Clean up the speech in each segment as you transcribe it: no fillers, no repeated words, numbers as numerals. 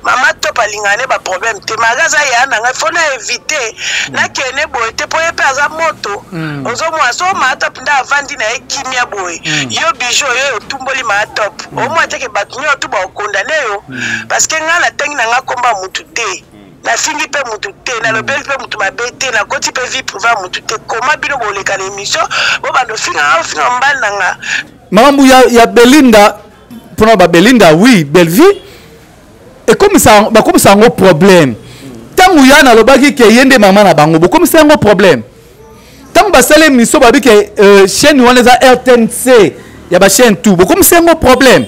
Mama Top alingaka ne ba problème te malgré aza yaya na ngai faut na éviter mm. nakende boye te mpo ye mpe aza moto mm. ozomona so mama Top nde avandi na ye kimia boye mm. yo bijou oyo otumboli mama Top mm. omona te ke bato nyonso tu bakokondane yo mm. parce que ngai natangi na ngai komba mutu te nafingi mpe mutu te nalobeli mpe mutu mabe te nakoti mpe vie privé ya mutu te koma bino boleka na émission bobanda ofinga nga ofinga mobali na nga makambo ya, ya belinda mpona babelinda oui bellevie ekomisa bakomisa yango problème ntango ya nalobaki ke ye nde mama na bango bokomisa yango problème ntango basali émission babi ke euh, chaîne wana eza rtnc ya bachaîne tout bokomisa yango problème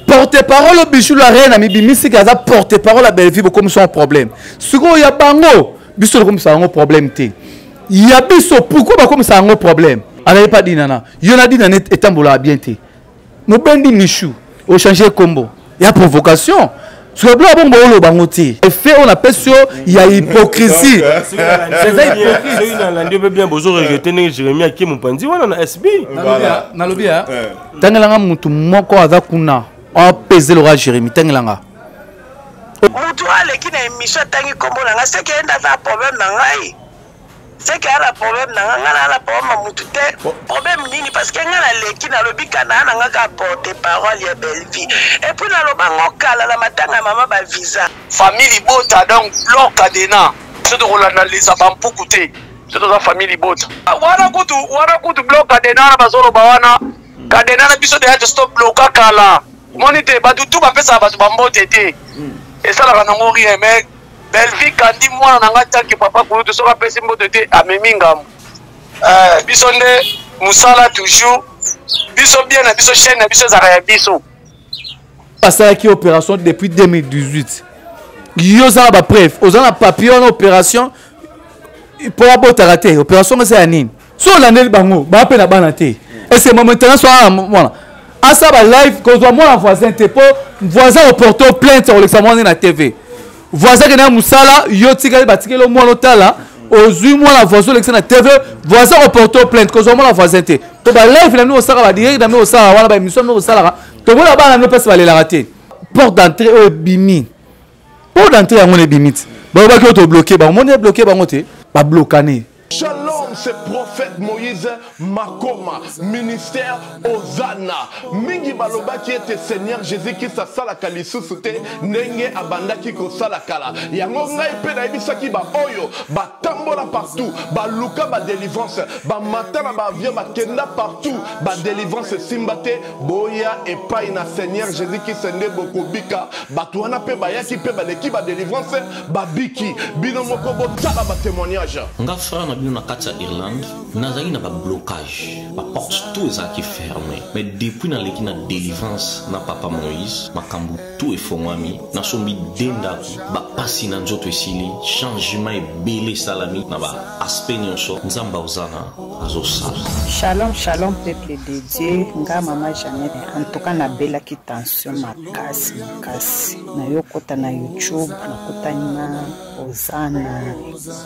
porte parole bichou la reine amibimisi ke aza porte parole ya bellevue bokomisa yango problème sikoyo ya bango biso tokomisa yango problème te ya biso pourquoi bakomisa yango problème azali pa dinana yo na dinana etambolaka bien te mobendi michou ochange kombo ya provocation soki biloko bongo booloba yango te effet oyo napesi yo ya hypocrisie soki nalandi yo mpe bien bozo regrete ndenge jérémi ake mopanzi wana na sb nalobi ya tangelanga motu moko aza kuna apese loka jérémi tangelanga motu aleki na émission atangi nkombo na ngai seke ye nde aza problème na ngai seke aza na problème na nga nga naa na problème ya mutu te problème nini parce que nga naleki nalobi ka naa na nga ka porte parole ya bellevie et puis naloba ngo kala na matanga ya mama ba visa famille libota donc bloc cadena biso tokolanda leza bampuku te biso toza famille libota wana kutu wana kutu bloc cadena wana bazoloba wana cadena na biso deya tosi tobloka kala omoni te bato tu bapesaka bato bambote te esalaka nango rien mais Bellevue Kandi mwana na ngai tanke papa kulutu soki apesi mbote te amemi ngambo eh, biso nde mosala toujours biso bien na biso chaîne na biso ezalaka ya biso asalaki opération depuis 2018 yo oza na bapreuve oza na papier wana opération mpo abotaka te opération eza ya nini so olandeli bango baa mpe na bana te ese momentanso wana mwana asala ba live kozwa mwana voisin te mpo voisin oporte plainte kolekisa mwana na tv voisin akende na mosala yo tikali batikeli yo mwana otala ozwi mwana voisin olekisa na tv voisin oporte plainte kozwa mwana voisin te mpo ba live na bino osalaka ba direct na bino osalaka wana ba émission na bino osalaka tomona bana na bino mpasi balelaka te porte d'entrée oyo ebimi porte d'entrée yango na ebimi ti balobaki oyo tobloke bango moni ebloke bango te bablokane Shalom, c'est prophète Moïse Makoma, ministère Hosanna. Mingi balobaki ete Seigneur Jésus-Christ asalaka lisusu te ndenge abandaki kosala kala. Yango ngai mpe nayebisaki ba oyo batambola partout, baluka ba délivrance, bamata na ba avion, bakenda partout, ba délivrance esimba te, boya epai na Seigneur Jésus-Christ nde bokobika. Bato wana mpe bayaki mpe baleki ba délivrance babiki. Bino moko botala ba témoignage. Nga frère na bino na kati ya Irlande nazalaki na ba blocage ba porte tout ezalaki ferme mais depuis naleki na delivrance na papa Moïse makambo tout efongwami nasombi de ndako ba pasi na nzoto esili changement ebele esalami na ba aspect nionso Nzambe Hosanna azosala. Shalom shalom peuple de Dieu nga mama Jeannette en tout cas nabelaki tension makasi makasi nayokota na YouTube nakutani na Hosanna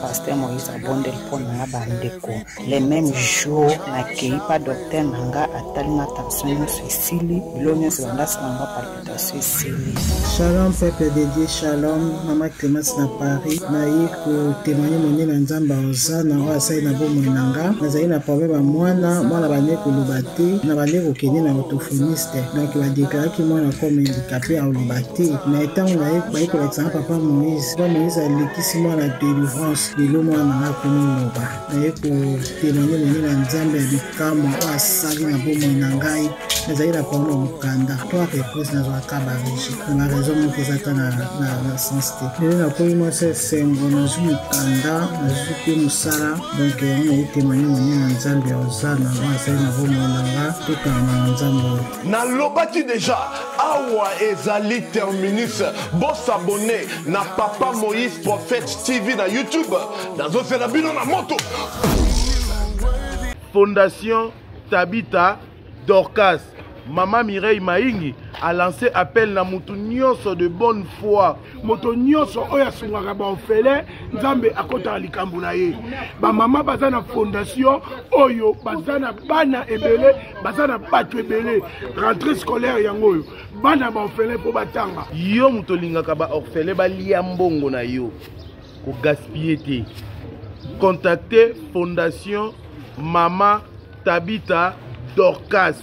pasteur Moïse abondeli mpo na nga bandeko le même jour nakei pa docteur na nga atali nga tension nyonso esili bilo nyonso ebanda sala nga palpitation esili. Shalom peuple de Dieu shalom mama Clemence na Paris naye kotemanye monene na Nzambe ya Hosanna oyo asali na bomoi na nga nazali na problème ya mwana mwana bande koloba te na bande kokende na orthophoniste donc badeklaraki mwana comme handicapé akoloba te mais ntango naye baye kolakisa nga papa Moïse papa Moïse alekisi mwana délivrance lelo mwana na nga akomi loba naye kotemanye monene na Nzambe ya bikamwa oyo asali na bomoi na ngai nazali na problème ya mokanda trois reprise nazwaka baregie na baraison moko eza ata na sens te lelo nakomi mwasi esengo nazwi mokanda nazwi mpe mosala donk yango naye témoigne monene na nzambe ya ozana oyo asali na bomoi na nga tokanga na nzambe oyo nalobaki deja awa ezali terminus bosabone na papa moïse prophète tv na youtube nazozela bino na moto fondation tabita Dorcas, Mama Mireille Maingi A lancé appel na mutu nyonso de bonne foi. Moto nyonso oyo asungaka baorphelin, Nzambe akotaka likambo na ye. Bamama baza na fondation oyo baza na bana ebele, baza na bato ebele. Rentrée scolaire yango oyo bana baorphelin mpo batanga. Yo moto olingaka baorphelin balia mbongo na yo, kogaspille te. Contacte fondation Mama Tabitha Dorcas.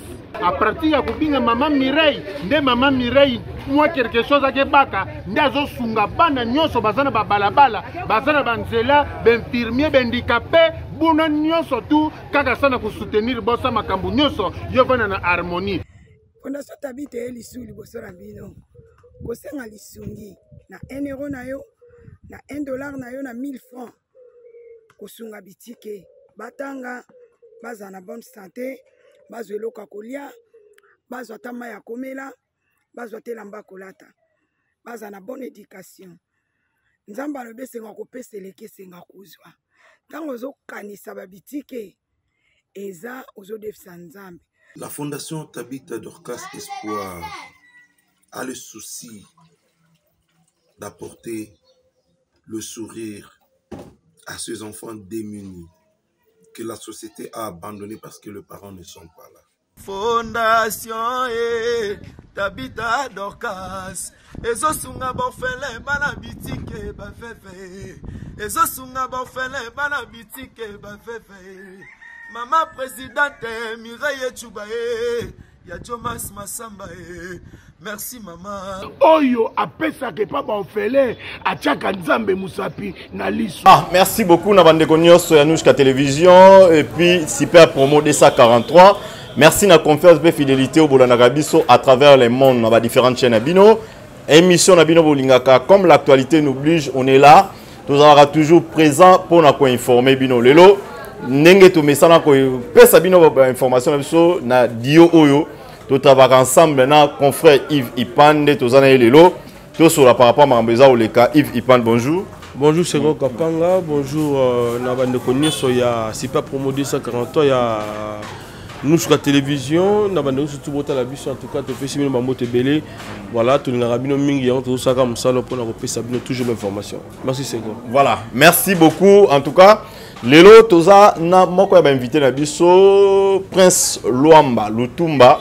A partir ya kobinga mama Mireille, nde mama Mireille mwa quelque chose akebaka nde azosunga bana nyonso baza na babalabala, baza na banzela, bainfirmier, bahandicapé, buna nyonso tu kaka sana kosoutenir bosa makambo nyonso yo vanda na harmonie. Fondation Tabitha ye lisu liboso na bino kosenga lisungi na 1 euro na yo, na 1 dollar na yo, na 1000 francs, kosunga bitike batanga, bazala na bonne santé, bazwa eloko ya kolia, bazwa ata mai ya komela, bazwa te elamba kolata, bazala na bonne éducation. Nzambe alobi esenga kopesa eleki esenga kozwa. Ntango ozokanisa babitike eza ozodefisa Nzambe. La Fondation Tabitha Dorcas Espoir a le souci d'apporter le sourire à ces enfants démunis que la société a abandonnés parce que les parents ne sont pas là. Fondation e Tabitha Dorcas ezosunga baorphelin bana bitike baveve, ezosunga baorphelin bana bitike baveve. Mama présidente Mireille Tchouba e ya Jomas Masamba e merci mama. Oyo apesaka epa baorphelin atiaka Nzambe mosapi na liso. Ah, merci beaucoup na bandeko nyonso ya Nouchka Télévision et puis Super Promo 243. Merci na confiance pe fidélité au bolandaka biso à travers les mondes na ba différentes chaînes na bino. Émission na bino bolingaka comme l'actualité nous oblige, on est là. Nous allons toujours présent pour na ko informer bino lelo. Ndenge to mesana ko pesa bino ba information na biso na dio oyo. To travailler ensemble na confrère Yves Ipande tozana ye lelo. Tosola par rapport à makambo eza koleka. Yves Ipande, bonjour. Bonjour Sego Kapanga, bonjour na bandeko nyonso ya Super Promo 243 ya Nouchka Télévision, na bandeko surtout botala biso, en tout cas topesi bino bambote ebele. Voilà, tolingaka bino mingi yango tozosaka mosala mpona kopesa bino toujours information. Merci Sego. Voilà, merci beaucoup. En tout cas, lelo toza na moko ya ba invité na biso Prince Luamba Lutumba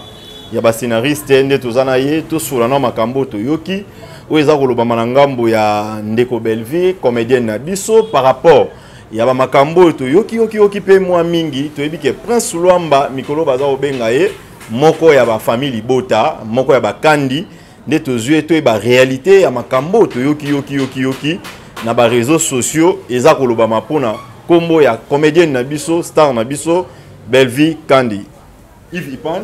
ya ba scénariste nde toza na ye tosola na makambo toyoki oyo eza kolobama na ngambo ya ndeko Bellevue comédienne na biso par rapport ya ba makambo oyo toyoki yoki yoki pe mwa mingi. Toyebi ke Prince Luamba mikolo baza kobenga ye moko ya ba famille libota, moko ya ba kandi nde tozwi ye toyeba réalité ya makambo toyoki yoki yoki yoki na ba réseaux sociaux eza kolobama mpona kombo ya comédienne na biso star na biso Bellevue Kandi. Yves Ipan.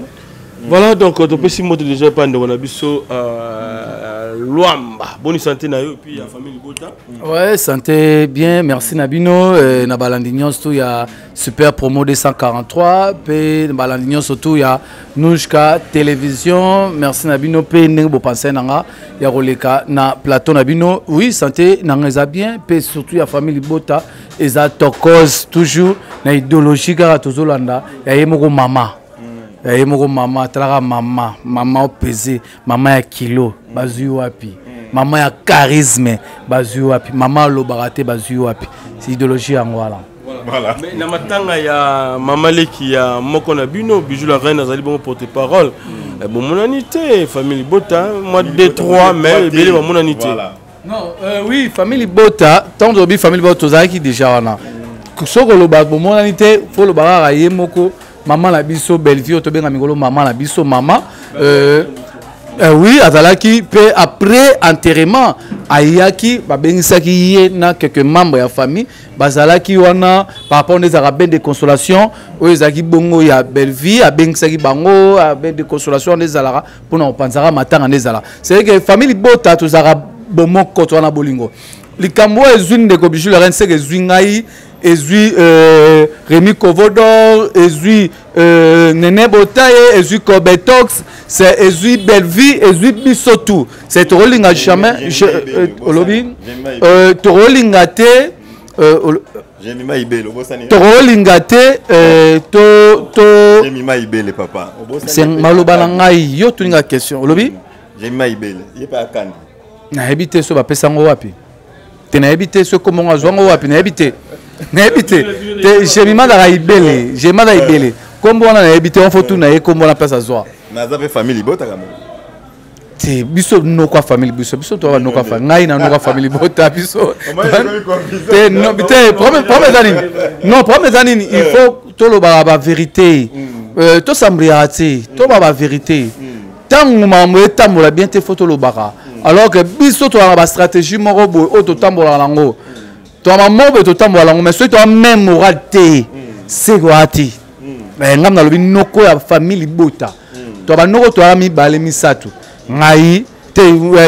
Voilà, donc topesi moto déjà epai ndeko na biso Luamba. Bonne santé na yo et puis ya famille libota. Ouais, santé bien, merci na bino na balandi nyonso ya Super Promo 243 pe na balandi nyonso tout ya Nouchka Télévision. Merci na bino pe ndenge bo penser nanga ya koleka na plateau na bino. Oui, santé nanga eza bien pe surtout ya famille libota eza tokos toujours na idéologie kaka tozolanda ya ye moko mama. Ya ye moko mama, talaka mama, mama opese, mama ya kilo, bazwi wapi? Mama ya charisme, bazwi wapi? Mama alobaka te, bazwi wapi? C'est idéologie yango wana. Voilà. Mais na matanga ya mama leki ya moko na bino Bijou la reine azali bongo porte-parole. Bomonani te famille libota moi 2 3 mais ebele bamonani te. Voilà. Non, oui, famille libota, tant de famille libota tozalaki déjà wana. Soko loba bomonani te, faut loba kaka ye moko mama na biso Bellevue tobenga mikolo mama na biso mama oui, azalaki pe après enterrement ayaki babengisaki ye na quelques membres ya famille bazalaki wana par rapport nde ezalaka bain de consolation oyo ezalaki bongo ya Bellevue abengisaki bango bain de consolation nde ezalaka mpona kopanzaka matanga nde ezalaka. C'est que famille libota tozalaka bomoko to wana bolingo. Likambo oyo ezwi ndeko Bijou la reine seke ezwi ngai, ezwi Rémi Kovodor, ezwi Néné Botaye, ezwi Kobetox, c'est ezwi Bellevue, ezwi biso tout. C'est tokolinga jamais, je olobi, tokolinga te, Jemima Ibele, obosani. Tokolinga te, to, to Jemima Ibele, papa. Obosani C'est pe. maloba na ngai, yo tolinga question. Olobi? Jemima Ibele ye mpe akandi. Nayebi te so bapesa yango wapi te, nayebi te so ekomongo azwa yango wapi, nayebi te, nayebi te te. Jemima azalaka Ibele, Jemima aza Ibele, nkombo wana nayebi te, wana fo tuna ye nkombo wana place azwa. Mais aza mpe famille libotaka mo. Te, biso noko ya famille, biso toza banoko ya famille, ngai na noko ya famille bota biso te. No, te, problème eza nini? Non, problème eza nini? Il faut tolobaka bavérité, tosambriaka te, tolobaka bavérité. Ntango makambo etambola bien te, faut tolobaka, alors que biso tozalaka bastratégie moko boye oyo totambolaka nango, toyaka moko boye totambola nango, mais soki toya même moral te, sekoya te. Ngai nalobi noko ya famille libota, to banoko toyaka mibale misato, ngai te,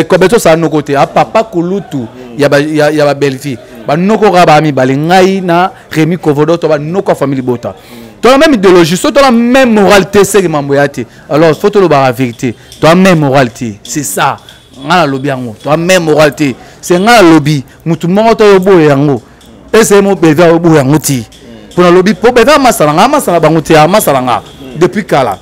kobe tosala noko te, apapa kulutu ya babelvie, banoko kaka baya mibale, ngai na Rémi Kovodo, to banoko ya famille libota, tola même idéologie. So tola même moral te, seke mambo ya te. Alors faut tolobaka vérité, toa même moral te, c'est ça. Ngai nalobi yango, toa même moral te, c'est ngai nalobi. Motu moko to oboya yango, ese mo Belvi aoboya yango ti mpo nalobi, mpo Belvi amasala nga, amasala bango te, amasala nga depuis kala.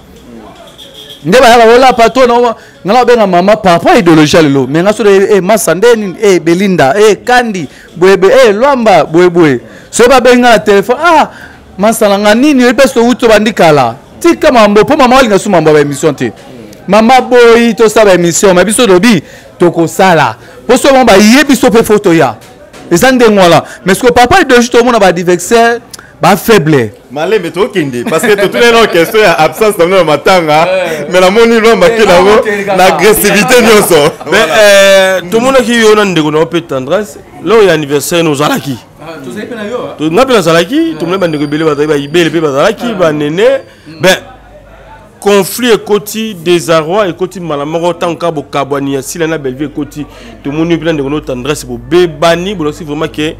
Nde bayaka kolapa to nga na babenga mama par rapport à idéologie ya lelo, mais nga so e masa nde nini, e Belinda, e Kandi boyeboye, e Lwamba boyeboye, soki babengi nga na telefone, ah, masala nga nini, oyebi mpe outi obandi kala, tika mambo, mpo mama alinga su mambo ya baémission te. Mama boyi tosala baémission, mais biso lobi tokosala, mpo so bango bayebi biso mpe fo toya, eza ndenge wana. Mais siko papa idéologie, tomona baadversaire bafaible. Malembe tokende, parce que totuna na question ya absence na bino na matanga, mais namoni Lwamba ke nango na agressivité nyonso. Mais tomonaki yo na ndeko na yo mpe Tendresse lors ya anniversaire no ozalaki, nga mpe nazalaki, tomoni bandeko ebele bazalaki, baibele mpe bazalaki, banene. Ben conflit ekoti, désarroi ekoti mbala moko ntango kaka bokabwani ya Sila na Bellevue ekoti, tomoni mpe na ndeko no Tendresse bobebani, bolakisi vraiment ke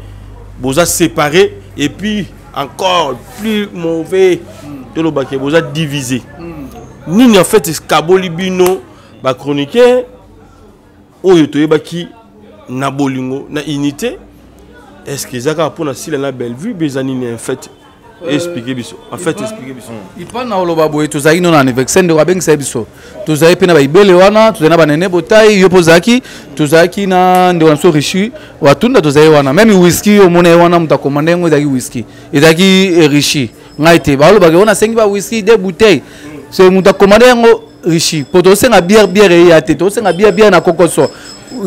boza séparé, et puis encore plus mauvais, tolobake boza divisé. Nini en fait ekaboli bino bachroniqueur oyo toyebaki na bolingo na unité? Est ce que eza kaka mpona Sila na Bellevue mpe eza nini en fait? Explique biso en fait, explique biso. Ipa na oloba boye, tozalaki no na anniversaire, ndeko abengisa biso, tozalaki mpe na baibele wana, tozali na banene botai, yo mpo ozalaki, tozalaki na ndeko na biso Richi Watunda, tozali wana, même whisky omona ye wana, moto akomanda yango ezalaki whisky, ezalaki Richi, ngai te. Balobaki oyo nasengi ba whisky de bouteille, so moto akomanda yango Richi, mpo tosenga bière, bière eya te, tosenga bière, bière na kokoso.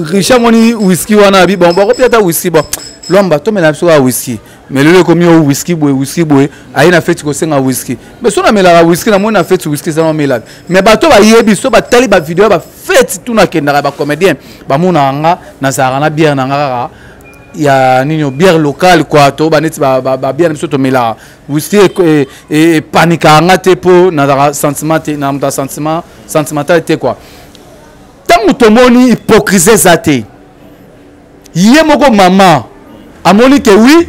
Richi amoni whisky wana, abi bon, bakopia ata whisky, bon, Lwamba, tomela biso kaka whisky. Mais lelo ekomi oyo whisky boye, whisky boye, aye na feti kosenga whisky. Mais so namelaka whisky, namoni na feti whisky eza namelaka, mais bato bayebi, so batali bavideo ya bafeti tu nakendaka, bacomédien bamonaka nga nazalaka na bière na nga kaka ya nini, bière locale quoi, to baneti babière na biso tomelaka. Whisky epanikaka nga te, mpo nazalaka sentiment te, na moto ya sentiment sentimental te quoi. Ntango tomoni hypocrisie eza te, ye moko mama amoni ke oui,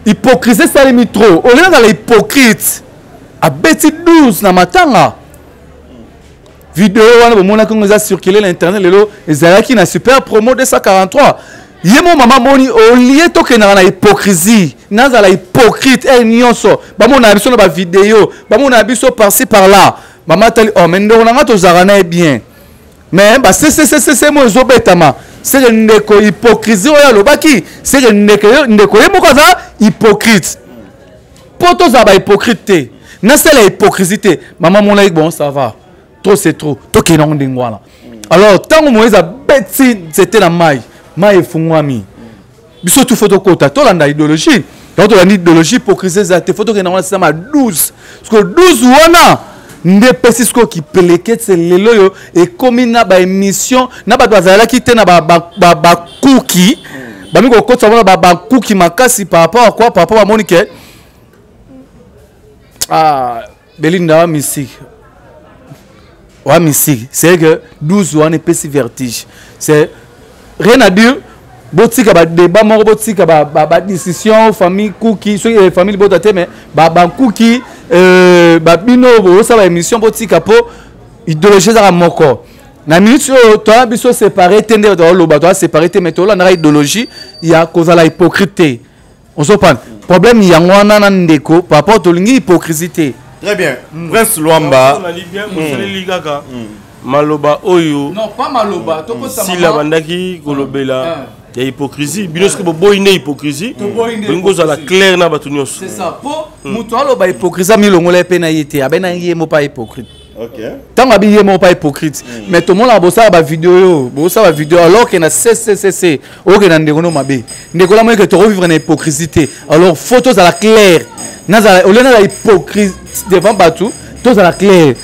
hypocrisie esalemi trop, olingi azala hypocrite, abeti 12 na matanga. Video wana bomonaki yango eza circule na internet lelo, ezalaki na Super Promo 243. Ye mo mama amoni olie tokendaka na hypocrisie, nazala hypocrite ere nyonso, bamonaka biso na bavideo, bamonaka biso par-ci par là. Mama atali, oh, mais ndeko na nga tozalaka na ye bien, mais ba cccc mo ezobetama, seke ndeko hypocrisie oyo alobaki, seke ndeko ye moko aza hypocrite. Mpo tozala bahypocrite te, nasala hypocrisie te, mama monaki bon, ça va, trop c'est trop, tokende yango ndenge wana. Alors ntango Moïse abeti nzete na mai, mai efungwami, biso tu fo tokota, tolanda idéologie yango, tolandi idéologie, hypocrisie eza te, fo tokende yango na système ya 12, parce que 12 wana nde epesi sikoyo kipelekete. Lelo oyo ekomi na baémission na bato bazalaki te na bakuki, bami kokotisa wana bakuki makasi par rapport à quoi? Par rapport bamoni ke ah, Belinda wa mystique, wa mystique, c'est que 12 wana epesi vertige. C'est rien à dire, botika badébat moko, botika badiscussion famille kuki, soki famille libota te, mais bankuki babino bosala baémission, botika, mpo idéologie ezaka moko. Na minute oyo toya biso séparé te, nde toaloba toya séparé te, mais tolandaka idéologie ya kozala hypocrite te. Ozopana problème yango wana na ndeko par rapport tolingi hypocrisie te. Très bien, Prince Luamba. Mosaleli kaka. Maloba oyo non pas maloba sila bandaki kolobela ya hypocrisie. Bino soki boboyi nde hypocrisie, bolingi kozala clair na bato nyonso. C'est ça, po moto aloba hypocrisie, amilongola ye mpe na ye te, abe na ye mo pa hypocrite. Ntango abi ye moko pa hypocrite, mais tomonaka bosala bavideo oyo, bosala bavideo alors ke na cccc okende na ndeko no mabe, ndeko la moyeke tokovivre na hypocrisie te. Alors faut tozala clair, nazala olie nazala hypocrite devant bato, tozala clair.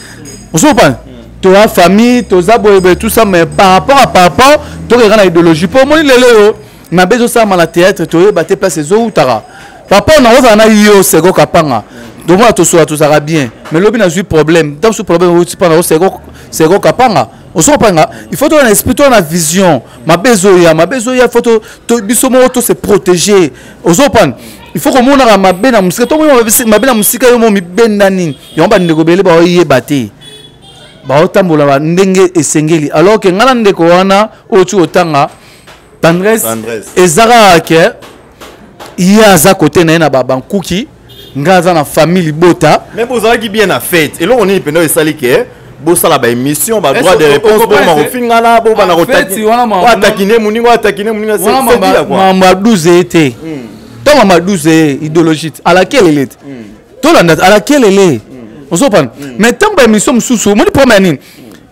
Ozopana toza famille, toza boyeboye, tout ça, mais par rapport tokeka na idéologie, mpo omoni lelo oyo mabe ezosalama na théâtre, toyeba te place ezowutaka. Papa, nakozala na yo seko kapanga, tomona tosola, tozalaka bien, mais lobi nazwi problème, ntango mosusu problème euti mpa na seko, seko kapanga. Ozopanga, il faut toza na esprit, toza na vision. Mabe ezoya, mabe ezoya, faut biso moko to se protéger. Ozopana, il faut komonaka mabe na mosika, tomoni mabe na mosika, yo mo mibenda nini yango. Bandeko ebele baoyeba te, baotambola ndenge esengeli, alors ke ngai na ndeko wana oyo ti kotanga tendresse, eza kaka ke ye aza kote na ye na bankuki, ngai aza na famille libota. Mais bozalaki bien na fête, eloko nini mpenza esali ke bosala baémission, badroit de réponse, boma kofingana, bobana kotakine moninga, atakine moninga? Mambo ya 12 ye te. Ntango mama 12 ye idéologie te, alaki elele te, tolanda alaki elele, ozopana. Mais ntango baémission mosusu, omoni problème ya nini?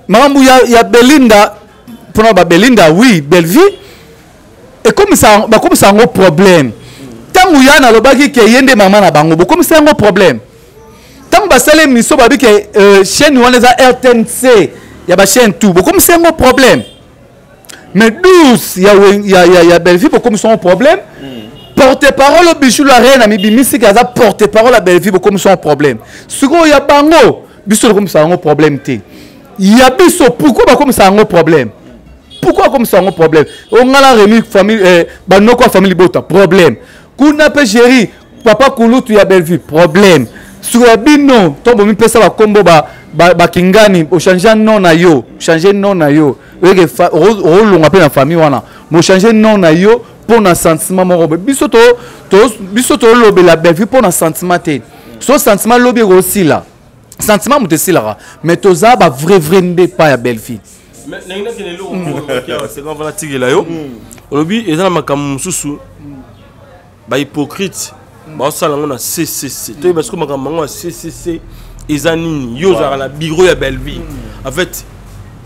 Makambo ya Belinda, mpona babelinda, oui, Bellevie ekomisa, bakomisa yango problème. Ntango ya nalobaki ke ye nde mama na bango, bokomisa yango problème. Ntango basali émission, babi ke chaîne wana eza RTNC ya bachaîne tout, bokomisa yango problème. Mais 12 ya Bellevie, bokomisa yango problème. Porte parole Bijou la reine amibimisiki aza porte parole ya Bellevie, bokomisa yango problème. Sikoyo ya bango, biso tokomisa yango problème te. Ya biso, pourquoi bakomisa yango problème? Pourquoi akomisa yango problème? Ongala Remi, famille, banoko ya famille libota, problème. Kuna mpe Géri, papa kulutu ya Bellevue, problème. Sikoyo ya bino, ntango bomipesa bakombo bakingani, ochange nom na yo, change nom na yo, oyeke olongwa mpe na famille wana, mochange nom na yo mpo na sentiment moko boye. Biso tolobela Bellevue mpo na sentiment te. So sentiment lobi ekosila, sentiment moto esilaka, mais toza bavrai vrai nde pa ya Bellevue. Ndenge nakende, eloko moko natikela yo, olobi eza na makambo mosusu bahypocrite baosala yango na ccc. Toyeba sikoyo makambo yango ya ccc eza nini. Yo ozalaka na bureau ya Bellevue, en fait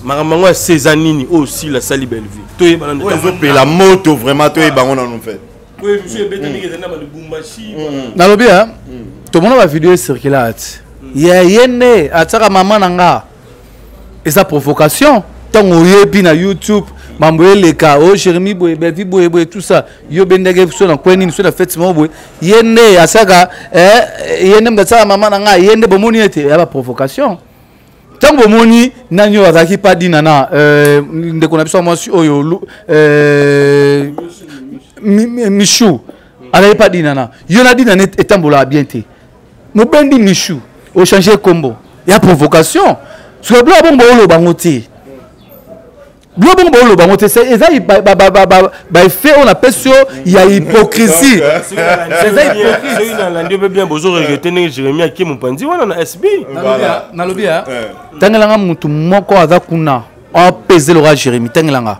makambo yango ya c eza nini oyo osila asali Bellevue? Toyeba. Nano ezopela moto vraiment, toyeba yango nano fait. Oyo mosusu ebetami ezali na balubumbashi. Nalobi a tomona bavideo ecircula, ati ya ye nde atiaka mama na nga, eza provocation. Ntango oyebi na YouTube mambo eleka o Jérémi boye, Belvi boye boye, tout ça, yo bendeke so na kwe nini, so na fete moko boye, ye nde asaka, ye nde moto atiaka mama na ngai, ye nde bomoni ete ya baprovocation. Ntango bomoni nani oyo azalaki pa dina na ndeko na biso ya mwasi oyo, Michou, azalaki pa dina na yo na dina etambolaka bien te, mobendi Michou, ochange kombo ya provocation. Soki biloko bongo baoloba yango te, biloko bongo baoloba yango te, eza baeffet oyo napesi yo ya hypocrisie. Eza hypocrisie. Nalandi yo mpe bien, bozo regrete ndenge Jérémi ake mopanzi wana na SB. Nalobi ya ntangelanga motu moko aza kuna apese loka Jérémi, ntangelanga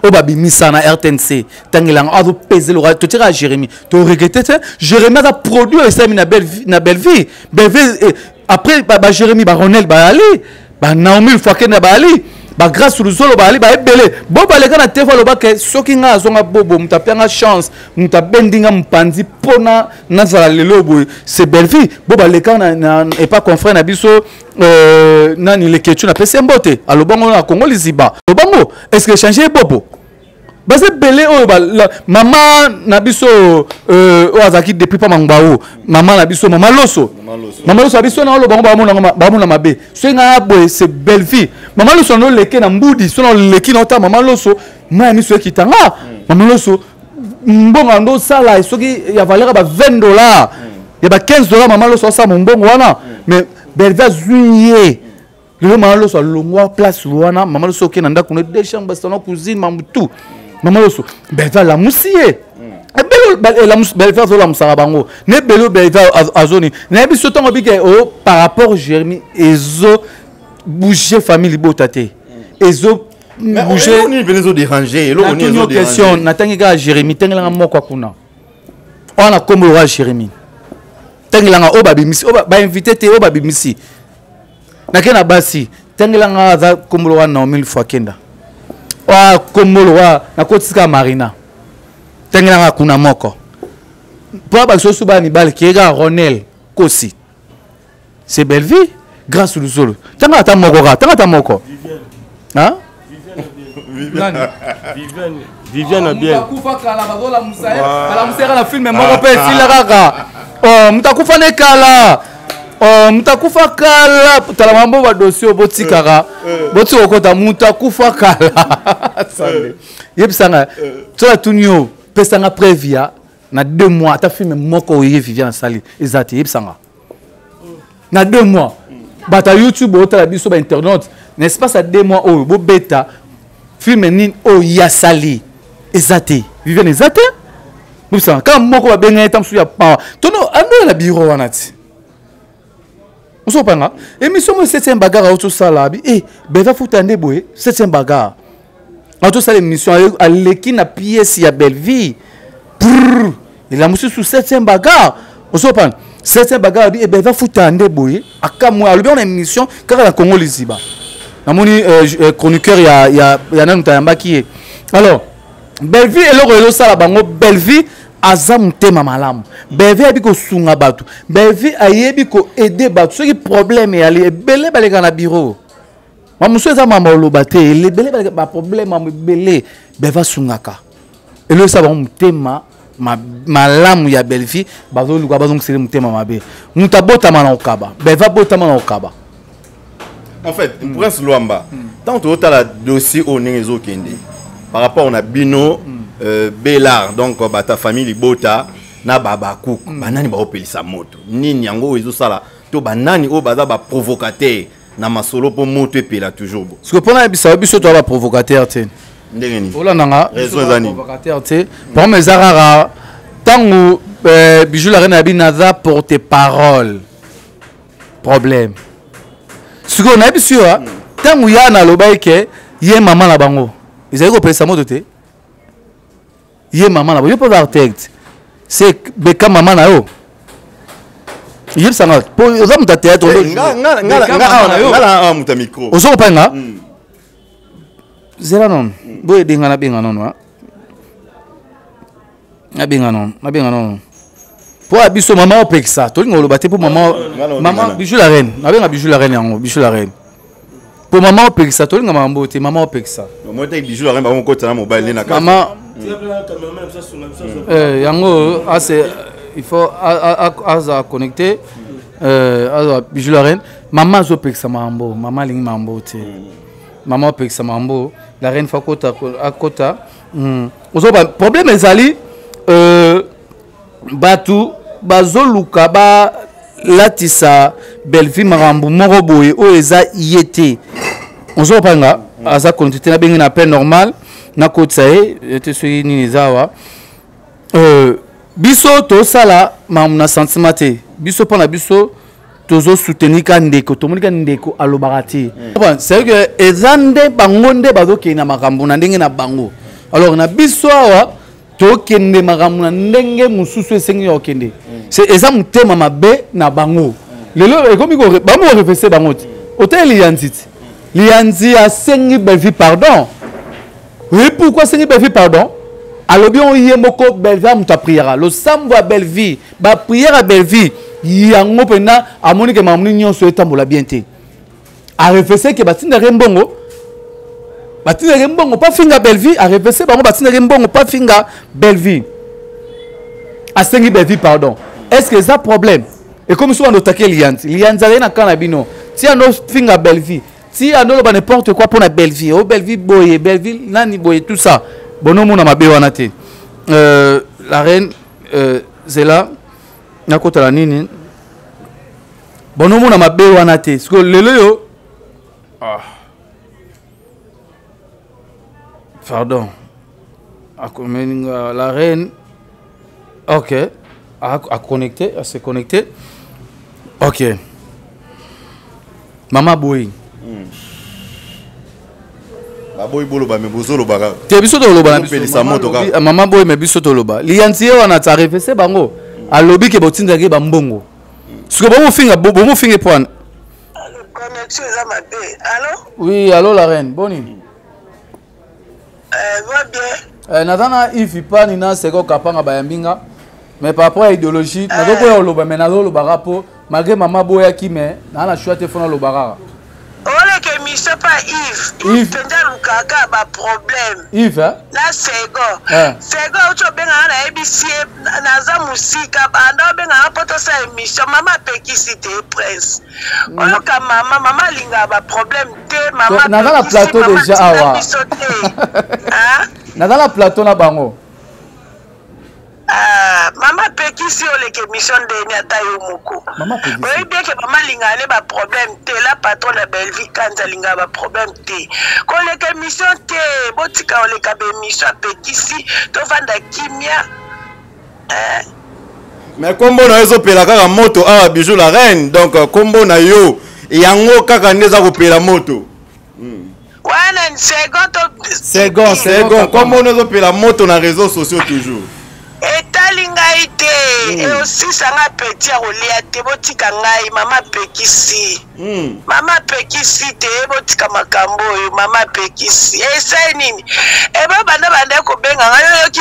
oyo babimisa na RTNC, ntangelanga azopese loka totiaka Jérémi, toregrete te. Jérémi aza produit oyo esalemi na Bellevie. Bellevie après baJérémi, baRonel bayali, baNaomi Fakenda bayali, baGrâce Luzolo bayali, baebele bo baleka na tefa. Alobake soki ngai azonga bobo, moto apianga chance, moto abendi nga mopanzi mpona nazala lelo boye, c'est Bellevie. Bo baleka na epa confrère na biso, nani, Leketu, napesi ye mbote, alobango na Kongo liziba, alobango est ce que change bobo. Baza ebele oyo mama na biso, oyo azalaki depuis pa Mangbao, mama na biso, mama Loso, mama Loso ya biso na oloba bango bamona mabe. Soki ngai boye, c'est Bellevie. Mama Loso na oleke na mbudi, so na oleki na ota mama Loso, mai ya miso ekitanga. Mama Loso, mbongo yango osala soki ya valeur ya ba 20 dollars, ya ba 15 dollars, mama Loso asala mombongo wana. Mais Bellevie azwi ye lelo, mama Loso alongwa place wana. Mama Loso oke na ndako na deux chambres, salon, cuisine, mambo tout. Mama Loso, Bellevie alamusi ye. Ebele Bellevie azolamusaka bango na ebele oyo Bellevie azoni. Nayebi so ntango bike o par rapport Jérémi ezo. bouger famille libota te, ezo bouger nini pene ezo déranger? Eloko nini ezo déranger? Question natangi kaka Jérémie, tangelanga moko kuna wana kombo lokola Jérémie, tangelanga oyo babimisi, oyo bainvité te, oyo babimisi nake na basi. Tangelanga aza kombo lokola Naomi Lufakenda, oyo kombo lokola nakotisika Marina, tangelanga kuna moko mpo basoso bana mibali keyeka Ronel Kosi, c'est Bellevue, Grâce Luzolo, tanga ata moko kaka, tanga ata moko. Hein? Viviane bien. Akufa kala, bazolamusa ye, balamusa ye kaka na film moko mpe esila kaka. Oh, moto akufa ne kala. Oh, moto akufa kala. Tala mambo ba dossier botikaka. Botika kokota moto akufa kala. Sande. Yebisanga. Tola tuni yo, pesanga preuve ya na 2 mois ata film moko oye Viviane asali eza te, yebisanga. Na 2 mois, bato ya YouTube otala biso, bainternaute, na espace ya 2 mois oyo bobeta film nini oyo ye asali eza te? Viviane eza te, bobisanga kaka moko babenga ye ta mosusu ya pawa tono andoya na biro wana ti ozopanga émission mo 7e bagarre aotosala abi e beva futa nde boye 7e bagarre atosala émission aleki na pièce ya Belleville ela mosusu 7e bagarre ozopana 7e bagarre abi ebeva futa nde boye akamwe alobi wana émission kaka na Congo liziba namoni chroniqueur ya nanu tayambaki ye. Alors Belleville, eloko ezosala bango, Belleville aza motema malamu, Belleville ayebi kosunga bato, Belleville ayebi koaide bato. Soki problème eyali, ebele baleka na bureau, mamosusu eza mama oloba te, ebele baleka baproblème mamo ebele, Belleville asungaka. Eloko esala bango motema malamu ya Belleville, bazoluka bazongisele motema mabe. Moto abotama na kokaba, Belleville abotama na kokaba. En fait, Prince Luamba, tant totala dossier oyo ndenge ezokende par rapport na bino, Belar, donc bata famille libota na babakuk, banani baopelisa moto? Nini yango oyo ezosala to banani oyo baza baprovocateur na masolo mpo moto epela toujours bo? Parce que mpona yebisa yo, biso toya baprovocateur te. Ndenge nini? Olandanga. Raison eza nini? Provocateur te, problème eza kaka ntango Bijou la Reine abi naza porte parole, problème sikoyo nayebi si yo ntango ya nalobaki ke ye mama na bango ezali kopelisa moto te, ye mama na bango, yo mpo oza architecte se beka mama na yo, yebisanga po oza moto ya théâtre. Nga moto ya micro. Ozo kopanga zela nono boye, ebenga nabenga nono, nabenga nono, nabenga nono mpo ya biso mama opekisa, tolinga koloba te mpo mama, mama Bijou la Reine, nabenga Bijou la Reine yango, Bijou la Reine, mpo mama opekisa, tolinga makambo te, mama opekisa. Bijou la Reine bango kota na mobali nde na kati. Mama yango ase il faut aza connecté, aza Bijou la Reine, mama azopekisa makambo, mama alingi makambo te, mama opekisa makambo, la reine fo akota, akota. Ozoba problème ezali bato bazoluka balatisa Bellevue makambo moko boye oyo eza ye te. Ozopanga aza connecté te, nabengi na appel normal, nakotisa ye te soki nini eza awa. Biso tosala makambo na sentiment te, biso mpo na biso tozosoutenir ka ndeko, tomoni ka ndeko alobaka te. C'est que eza nde bango nde bazokende na makambo na ndenge na bango, alors na biso awa tokende makambo na ndenge mosusu esengi ya kokende. Eza motema mabe na bango lelo ekomi bango korefese bango te. Otali liyanzi ti liyanzi asengi Bellevue pardon. Oui, pourquoi asengi Bellevue pardon? Alobi oyo ye moko Bellevue moto apriera losambo ya Bellevue, bapriere ya Bellevue yango mpena amoni ke makambo nyonso etambola bien te, arefese ke batindaka ye mbongo, batindaka ye mbongo mpo afinga Bellevue, arefese bango batindaka ye mbongo mpo afinga Bellevue, asengi Bellevue pardon. Est ce que eza problème? Ekomi soki bando otake liyanzi, liyanzi azali na ka na bino ti ando finga Bellevue, ti ando oloba n'importe quoi mpo na Bellevue, o Bellevue boye, Bellevue nani boye, tout ça, bonomona mabe wana te. La reine, zela nakotala nini, bonomona mabe wana te. Sikoyo lelo yo, ah. Pardon, akomeli nga la reine, ok, a connecté, a se connecté, ok, mama boyi. Baboyi boloba me bozoloba kaka. Te biso toloba na biso. Moto kaka. Mama boyi me biso toloba. Liyanzi ye wana ta refese bango. Alobi ke botindaki ba mbongo. Siko bomofinga bomofinga mpo wana. Connexion eza mabe. Allo? Oui, allo la reine. Boni? Euh, va bien. Euh, naza na Yves Ipani na Seko Kapanga bayambi nga. Mais par rapport à idéologie, euh. nazokoya koloba mais nazolobaka mpo malgré mama aboyaki mais naa na choix te fo naloba kaka. Oleka émission pa Yves. Yves mpenza alukaka ba problème. Yves hein? Na Sego. Eh. Sego auti obengaka nayebisi ye naza mosika banda obengaka mpo tosala émission mama apekisi te prince. Oyoka mama mama alingaka ba problème te mama naza na plateau déjà awa naza na plateau na bango Ah, mama apekisi oleka émission ndeni ata yo moko oyebi eke mama alingaka ne baproblème te la patron na bellevie kanza alingaka baproblème te koleka émission te botika koleka baémission apekisi tovanda kimia eh. Mais kombo na yo ezopela kaka moto awa bijou la reine donc euh, kombo na yo yango kaka nde eza kopela moto hmm. wana second to second second kombo na ezopela moto na réseaux sociaux toujours etali ngai te mm. eosisa ngai peti ya kolia te botika ngai mama apekisi mm. mama apekisi te botika makambo oyo mama apekisi esai nini eba banda banda kobenga ngai oyoki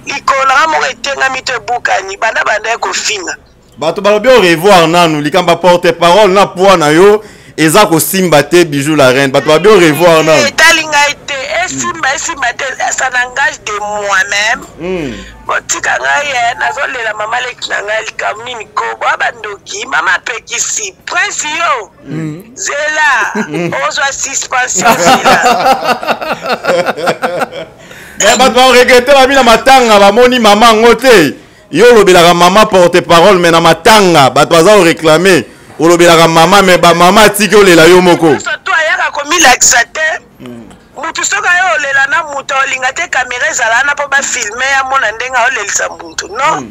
likolo na ngai moko etengami to ebukani banda banda kofinga bato balobi au revoir nanu likambo ya porte parole na poids na yo eza kosimba te bijou la reine bato balobi au revoir nanu etali ngai te esimba esimba te ça n'engage de moi-même hmm. botika ngai eh, nazolela mama leki na ngai likambo nini ko boa bandoki mama apekisi prince yo hmm. zela hmm. ozwa suspension zela eh, bato baregrete babi na matanga bamoni mama yango te Yo olobelaka mama porte parole mais na matanga bato baza ko réclamer olobelaka mama mais ba mama atiki olela yo moko. Nyonso tu ayaka komilakisa te mutu soki aye olela na mutu aolinga te kamera ezala wana mpo bafilme amona ndenge aolelisa mutu non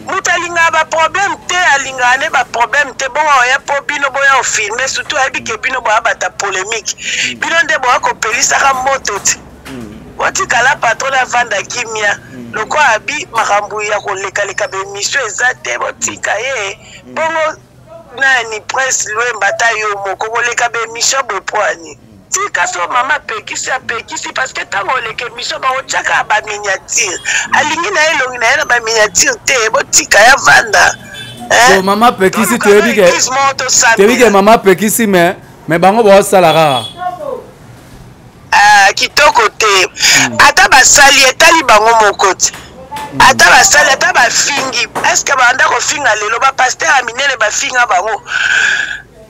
mutu alingaka baproblème te alingaka ne baproblème te bongo oya mpo bino boya ofilme surtout ayebi ke bino boya bata polémique bino nde boya kopelisaka moto te botika la patronne avanda kimia mm. lokola abi makambo ya kolekaleka baemission eza te botika ye mm. bongo nani prince lwemba ata yo moko koleka baemission boye mpo ani tika so mama apekisi apekisi parce que ntango oleka emission bakotyaka baminiature alingi na ye elongi na ye na baminiature te botika ya vanda so mama apekisi toyebi ke toyebi ke mama apekisi mais mais bango baosala kaka Ah, kitoko te hmm. ata basali etali bango moko te hmm. ata basali ata bafingi estce banda kofinga lelo bapaster ya minene bafinga bango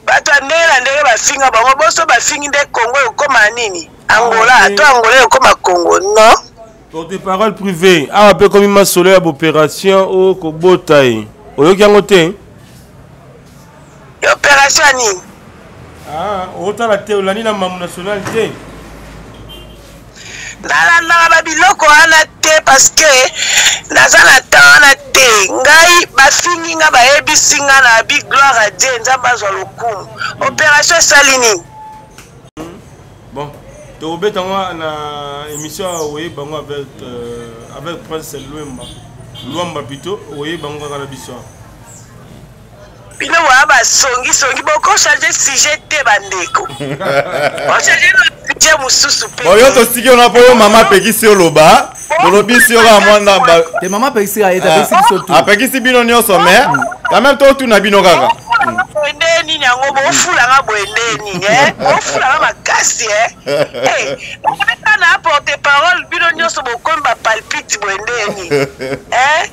bato ya ndenge na ndenge bafinga bango boso bafingi nde congo ekokoma nini angola ah, to angola ekokoma congo non porte parole privé awa mpe ekomi masolo ya baopération oyo kobota ye oyoki yango te Operation ya nini? Ah, otala te olandi na mamu national te. Nalandaka ba biloko wana te parce que naza na temps wana te. Ngai bafingi nga bayebisi nga na bi gloire à Dieu Nzambe azwa lokumu. Operation esali nini? Bon, tokobeta yango na émission oyeba yango avec, euh, avec Prince Luemba. Luamba plutôt oyeba yango kaka na biso. bino boya basongi songi boko change sujet te bandeko bochange sujet mosusu mpe oyo tosiki yo na mpo yo mama apekisi yo loba tolobisi yo kaka mwa ndamba te mama apekisi ye te apekisi biso tu apekisi bino nyonso mais quand même totuna bino kaka boye nde nini yango bofulanga boye nde nini eh? bofulanga makasi eh? eh, na porte parole bino nyonso bokomi bapalpite boye nde nini eh?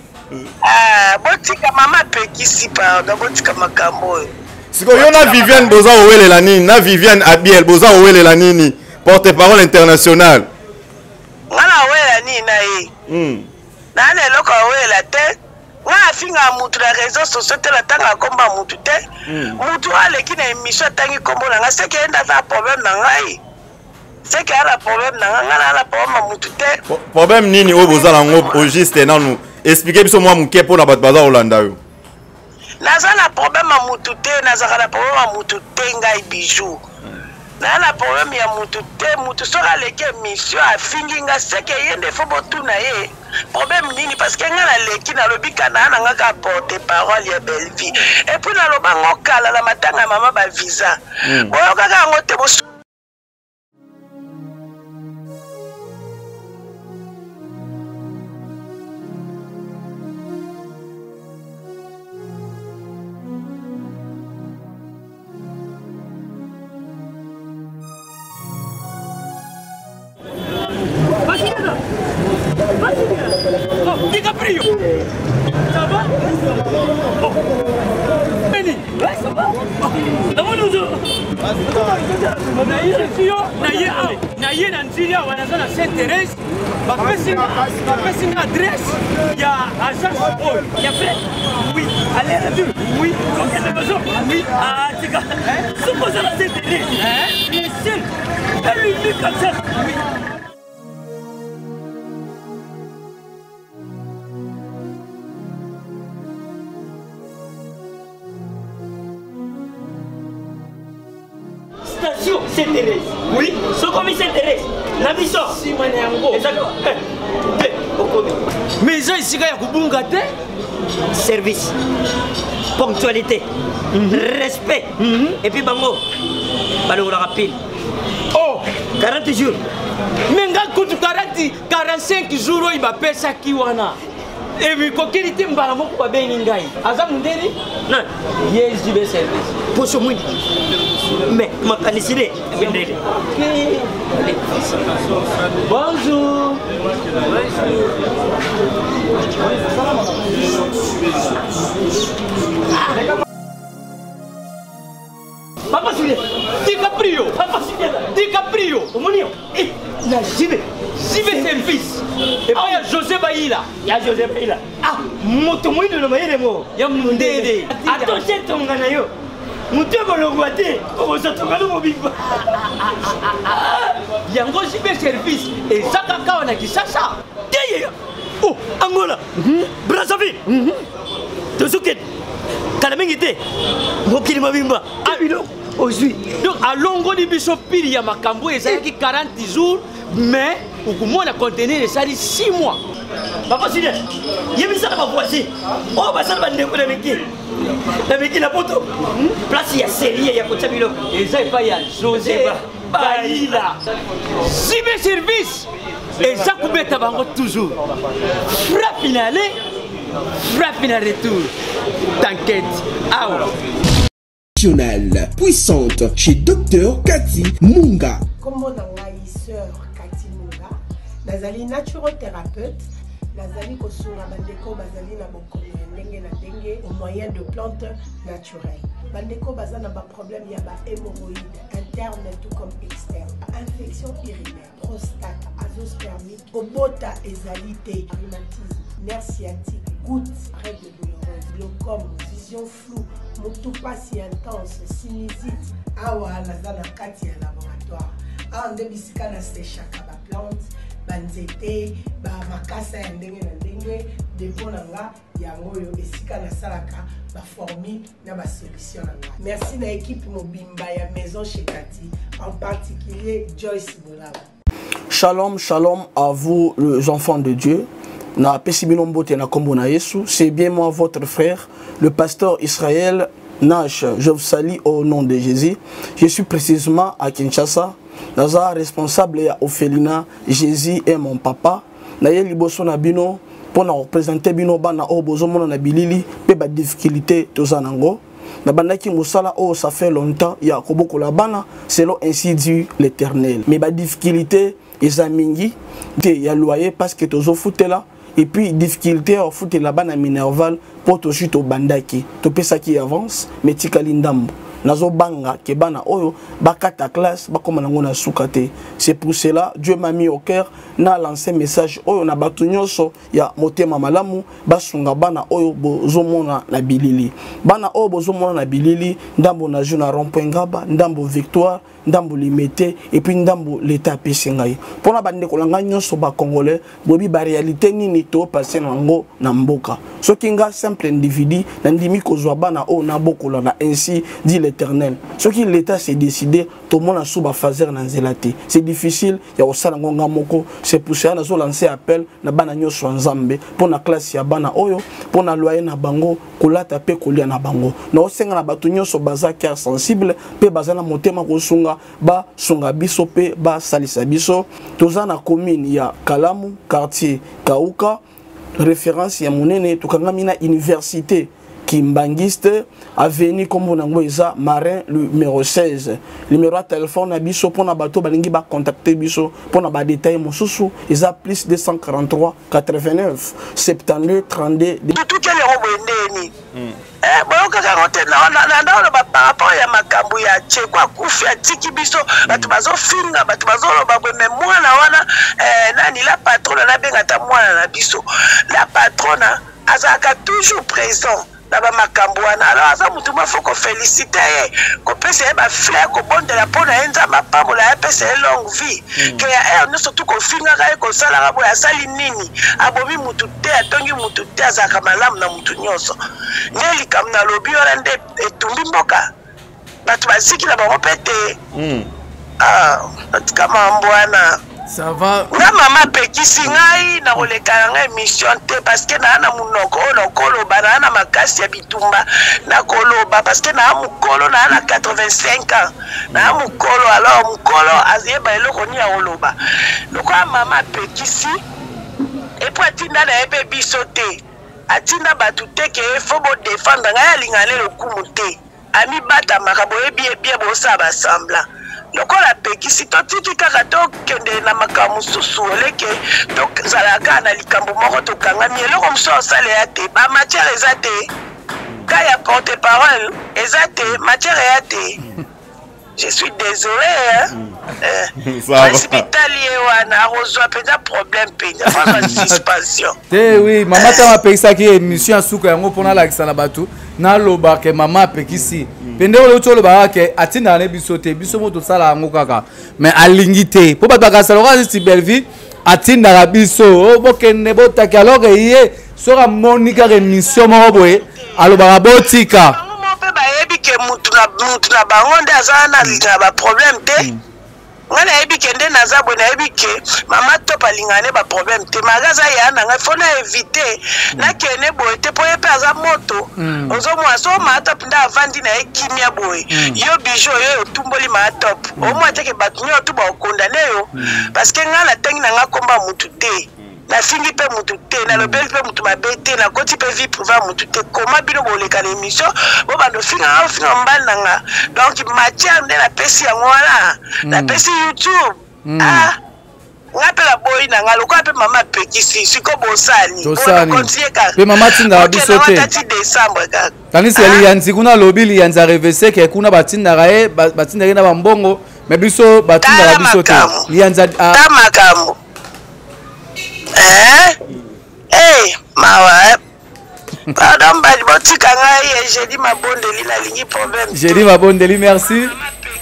Ah, botika mama apekisi pardon botika makambo oyo sikoyo yo na viviane boza kowelela nini na viviane abiel boza kowelela nini porte parole international nga na welela nini na ye hmm. naa na eloko awelela te nga afingaka mutu na réseau sociaux te natangaka nkombo ya mutu te hmm. mutu oyo aleki na émission atangi nkombo na ngai seke ye nde aza problème na ngai seke aza na problème na ngai ngai naa na problème ya mutu te problème nini oyo boza nango au juste nanu explike biso mwa moke mpo na bato baza kolanda yo naza na problème ya mutu te nazalaka na problème ya mutu te ngai bijou. Naa na problème ya mutu te, mutu soki aleki emission afingi nga seke ye nde faut botuna ye problème nini parce que nga naleki nalobi ka naa na nga ka porte parole ya Bellevue et puis naloba ngo kala na matanga ya mama ba visa boyokaka yango te bo DiCaprio Ça va oh. Beni Ça va namoni ozo naye naye awa naye na nzili awa naza na saint thérèse bapesi nga adresse ya agence oyo ya frais oui aller retour oui kokende maison oui ah tika soki oza na saint thérèse le seul et l'unique agence oui. Station Saint Thérèse. Oui, sokomi Saint Thérèse. Na biso. Sima na yango. Ezali te okomi. Mais eza esika ya kobunga te. Service, ponctualité, respect. Et puis bango balongolaka pile. Oh, 40 jours. Mais nga kutu 40 45 jours oyo bapesaki wana. Emikokeli te mbala moko babengi ngai aza mondeli nani ye JB service poso mwindu mais makanisi ne mindele. Bonjour. Papa Julien, DiCaprio, Papa Julien, DiCaprio, omoni yo eh, na JB, JB service epai ya José Bayila, ya José Bayila, ah moto moyindo na mayele mo ya mondele, atoshe tonga na yo moto ekolongwa te okozwa tonga no mobimba. Yango JB service eza kaka awa na Kinshasa te ye oh Angola, Brazzaville, tozokende kala mingi te mokili mobimba biloko ozwi. Donc alongoli biso pili ya makambo oyo ezalaki 40 jours, mais okomona conteneur esali 6 mois. Papa Julien, yebisaka bavoisin oyo basala bandeko na miki na miki na poto, place ya serie ya kotia biloko eza epai ya José Bayila. Sibe service eza kobeta bango toujours frappe na aller, frappe na retour, t'inquiète awa. Nationale puissante chez Dr Cathy Munga. Kombo na ngai sœur Cathy Munga, nazali naturothérapeute, nazali kosunga bandeko bazali na bokono ya ndenge na ndenge au moyen de plantes naturelles. Bandeko baza na baproblème ya ba hémorroïdes interne tout comme externe, infection urinaire, prostate, azoospermique, kobota ezali te, rhumatisme, nerf sciatique, goutte, règle douloureuse, glaucome, vision floue, motu pasi intense, sinusite. Awa naza na kati ya laboratoire, awa nde bisika nasechaka baplante, banzete, bamakasa ya ndenge na ndenge. Depo na nga yango oyo, esika nasalaka baformule na basolution na nga. Merci na équipe mobimba ya Maison chez Cathy, en particulier Joyce Bolaba. Shalom, shalom à vous les enfants de Dieu. Na pesi bino mbote na kombo na Yesu. C'est bien moi votre frère, le pasteur Israël Nash. Je vous salue au nom de Jésus. Je suis précisément à Kinshasa. Naza responsable ya orphelinat Jésus est mon papa. Na ye liboso na bino pour na représenter bino bana oyo bozomona na bilili pe ba difficulté toza nango. Nabandaki mosala oyo ça fait longtemps ya kobokola bana selon ainsi dit l'Éternel. Mais ba difficulté eza mingi te ya loyer parce que tozofutela, et puis difficulté ya kofutela bana minerval po tozwi tobandaki topesaki avance mais tikali ndambo. Nazobanga ke bana oyo bakata classe bakoma nango na suka te. C'est pour cela Dieu m'a mis au cœur na lancer message oyo na bato nyonso ya motema malamu basunga bana oyo bozomona na bilili. Bana oyo bozomona na bilili, ndambo na jeu na rond-point Ngaba, ndambo Victoire, ndambo Limete, et puis ndambo l'État apesi ngai. Mpona bandeko na ngai nyonso ba Congolais, boyebi ba réalité nini to passer nango na mboka. Soki nga simple individu nandimi kozwa bana oyo nabokola na ainsi dit l'Éternel. Soki l'État s'est décidé, tomona sous ba phaser na nzela te. C'est difficile ya kosala ngo nga moko. C'est pour cela nazo lancer appel na bana nyonso ya Nzambe mpo na classe ya bana oyo, mpo na loyer na bango, kolata mpe kolia na bango. Naosenga na bato nyonso baza cœur sensible mpe baza na motema kosunga, basunga biso mpe basalisa biso. Toza na commune ya Kalamu, quartier Kauka, référence ya monene. Tokangami na université Kimbanguiste, avenue kombo nango eza Marin numéro 16. Numéro ya téléphone na biso mpona bato balingi ba contacter biso mpona ba détail mosusu eza plus 243 89 72 32. Tutukeli yango boye ndeni boyokaka yango te. Naoloba par rapport ya makambo ya Cheko, akufi atiki biso, bato bazofinga, bato bazoloba boye. Me mwana wana, nani, la patrona, nabenga ata mwana na biso la patrona, azalaka toujours présent na bamakambo wana. Alors aza motu moko, faut koféliciter ye, kopesa ye bafleur, kobondela mpo na ye, Nzambe apambola ye, apesa ye longue vie. Ke ya heure nyonso tu kofingaka ye, kosalaka boye, asali nini? Abomi mutu te, atongi mutu te, azalaka malamu na mutu nyonso. Nde likambo nalobi wana nde etumbi mboka, bato baziki na bango mpe te. Ah, atika mambo wana. Ça va. Nga mama apekisi ngai na koleka na ngai émission te, parce que naa na monoko oyo nakoloba, naa na makasi ya bitumba na koloba, parce que naa mokolo, naa na 85 ans, naa mokolo. Alors mokolo ayeba eloko nini ya koloba. Lokola mama apekisi, et puis atinda na ye mpe biso te, atinda bato te ke faut bodéfendre ngai. Alingaka ne lokumu te, amibatamaka, boyebi ye bien, bosala basemblant. Lokola apekisi, totiki kaka, tokende na makambo mosusu, oleke tozala kaka na likambo moko, tokangami eloko mosusu osalela te. Bamatière eza te, ka ya porte parole eza te, matière eya te. Je suis désolé, hein? Prince Vitali ye wana akozwa mpenza problème mpenza, azwa suspension. Te, oui, mama ntango apekisaki émission ya suka yango mpona alakisa na bato, naloba ke mama apekisi mpe ndenge olobi, olobaka ke atindaka ne biso te, biso mo tosala yango kaka, mais alingi te mpo bato bakasa lokola neti Bellevie atindaka biso bokende botaki, alors ke ye soki amoni kaka émission moko boye, alobaka botika. Mpe bayebi ke mutu na mutu na bango nde aza wana, alingaka baproblème te. Ngai nayebi ke nde naza boye, nayebi ke mama Top alingaka ne baproblème te. Maka aza ya na ngai, faut na éviter nakende boye te, mpo ye mpe aza moto. Ozomona so maa Top nde avandi na ye kimia boye, yo Bijou oyo otumboli maa Top, omona te ke bato nyonso tu bakokondane yo, parce que ngai natangi na ngai komba mutu te, nafingi mpe mutu te, nalobeli mpe mutu mabe te, nakoti mpe vie privée ya mutu te. Koma bino boleka na émission, bobanda ofinga nga, ofinga mobali na nga. Donc matière nde napesi yango wana, napesi YouTube. Ah, nga mpe naboyi na nga, lokola mpe mama apekisi, siko bosani. Tosani. Continue kaka. Mpe mama atindaka biso te. Tati décembre kaka. Kanisi ya Liyanzi kuna, alobi Liyanzi arevese ke kuna batindaka ye, batindaka ye na bambongo, mais biso batindaka biso te. Liyanzi Ta makambo, eh? Eh, mawa, eh? Pardon mbali, botika ngai jeudi mabondeli, nalingi problème. Jeudi mabondeli, merci.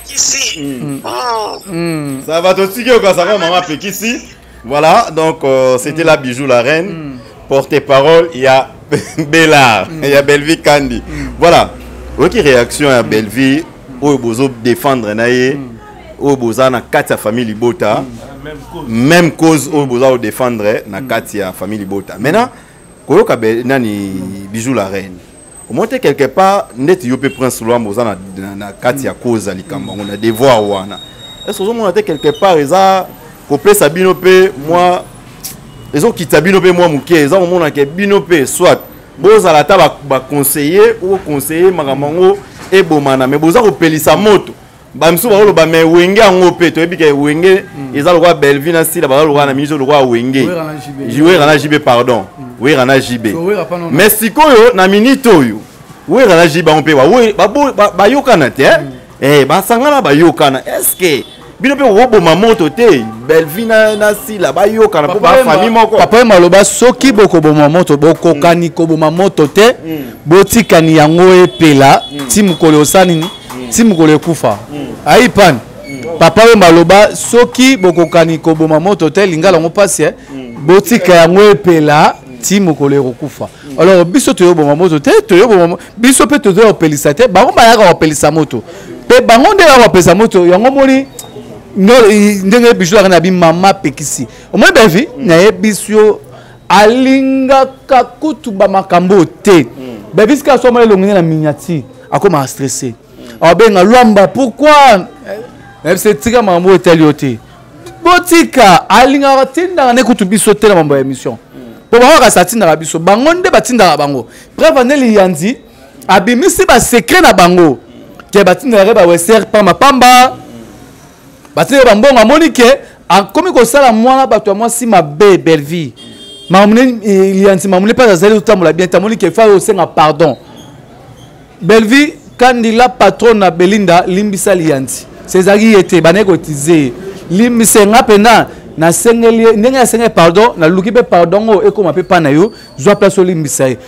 Kisi. Ça va, totiki okasaka mama apekisi. Voilà, donc c'était la Bijou la reine, porte-parole il y a Bellard, il y a Bellevie Kandi. Voilà, oyoki réaction ya Bellevie oyo bozo défendre na ye, oyo boza na kati ya famille libota, même cause oyo boza kodéfendre na kati ya famille libota. Maintenant koyoka nani, Bijou la reine, omoni te quelque part ndeti yo mpe Prince Lwambo oza na kati ya cause ya likambo yango na devoir wana? Est ce ozomona te quelque part eza kopesa bino mpe mwa, ezokita bino mpe mwa moke, eza komona ke bino mpe soit bozala ata baconseiller ba okoconseiller makambo yango ebomana, mais boza kopelisa moto? Bamisusu bakoloba mais Wenge yango mpe toyebi ke Wenge eza lokola Bellevue na Sila, baza lokola na minisi lokola Wenge, Wera na JB, pardon, Wera na JB. Mais sikoyo na minute oyo Wera na JB yango mpe bayokana te, basangana, bayokana. Est ce que bino mpe kokoboma moto te, Bellevue na Sila bayokana mpo bafamille moko? Papa ye maloba, soki bokoboma moto, bokokani koboma moto te, botikani yango epela ti mokolo osala nini, ti mokolo ekufa ayi pani. Papa oyo maloba, soki bokokani koboma moto te, lingala yango mpasi, botika yango epela. Ti mokolo ekokufa. Alors biso toyoboma moto te, toyoboma biso mpe tozoya kopelisa te, bango bayaka kopelisa moto. Mpe bango nde bayaka kopelisa moto, yango moni ndenge biso yaka na bi mama pekisi. Omoni Belvi, nayebisi yo alingaka kutu ba makambo te. Belvi sika asomba elongi na miniature, akoma stressé. Abenga Luamba pourquoi? Nayebisi tika makambo etali yo te. Botika alingaka tindaka nde kutu biso te na mambo ya émission. Po bango kasi atindaka biso, bango nde batindaka bango. Preuve ane liyanzi abimisi ba secret na bango ke batindaka ba weser pamba pamba. Batindaka ba mbongo amoni ke akomi kosala mwana bato ya mwasi mabe Bellevue. Mamune liyanzi mamune pas azali kotambola bien, tamoni ke fa osenga pardon. Bellevue kandi la patronne na Belinda limbisa liyanzi. Césari yete bana kotize limbisa nga penda nasengeli ye ndenge asengeli pardon naluki mpe pardon oyo ekóma mpe mpa na yo zwa place olimbisa ye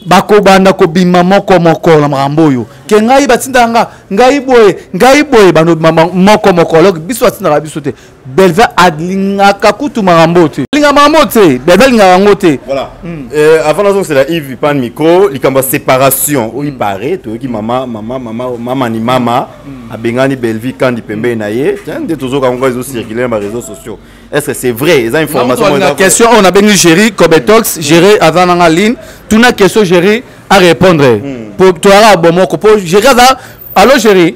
bakobanda kobima moko moko na makambo oyo ke ngai batindaka nga ngai boye ngai boye bandobima moko moko alors biso batindaka biso te Belva alingaka kutu makambo te alingaka makambo te Belva alingaka yango te. Voilà. Avant nazongisela Yves pan micro likambo ya séparation oyo ipare toyoki mama mama mama mama ni mama abengani Bellevue kandi pembeni na ye nde tozoka yango ezocircule na baréseaux sociaux. Est-ce que c'est vrai? Eza information na question oyo nabengi Géry Cobetox. Géry aza nanga ligne, tuna question Géry a répondre po toyaka bomoko po Géry aza. Allo Géry?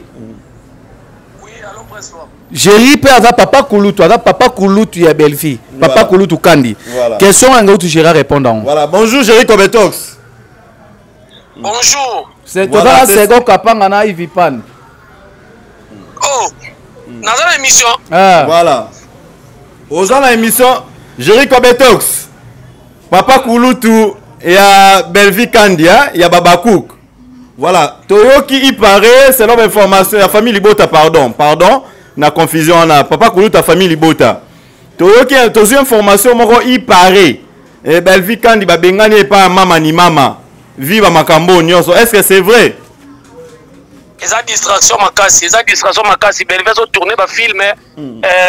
Géry mpe aza papa kulutu, aza papa kulutu ya Bellevue, papa Voilà. kulutu kandi. Voilà. Question yanga utu Géry répondre yango. Voilà, bonjour Géry Cobetox. Bonjour. C'est Voilà, toza c'est- Sego Kapanga na Ivy Pan. Oh, naza na émission. Ah. Voilà. Oza na émission Géry Cobetox. Papa kulutu ya Bellevue kandi hein, ya Babakouk. Voilà, toyoki il paraît selon information ya famille Libota, pardon, pardon, na confusion wana papa kulutu ya famille Libota. Toyoki tozwi information moko il paraît. Et Bellevue kandi babengani epa mama ni mama. Viva makambo nyonso. Est-ce que c'est vrai? Eza distraction makasi, eza distraction makasi. Bellevue azo tourner ba film,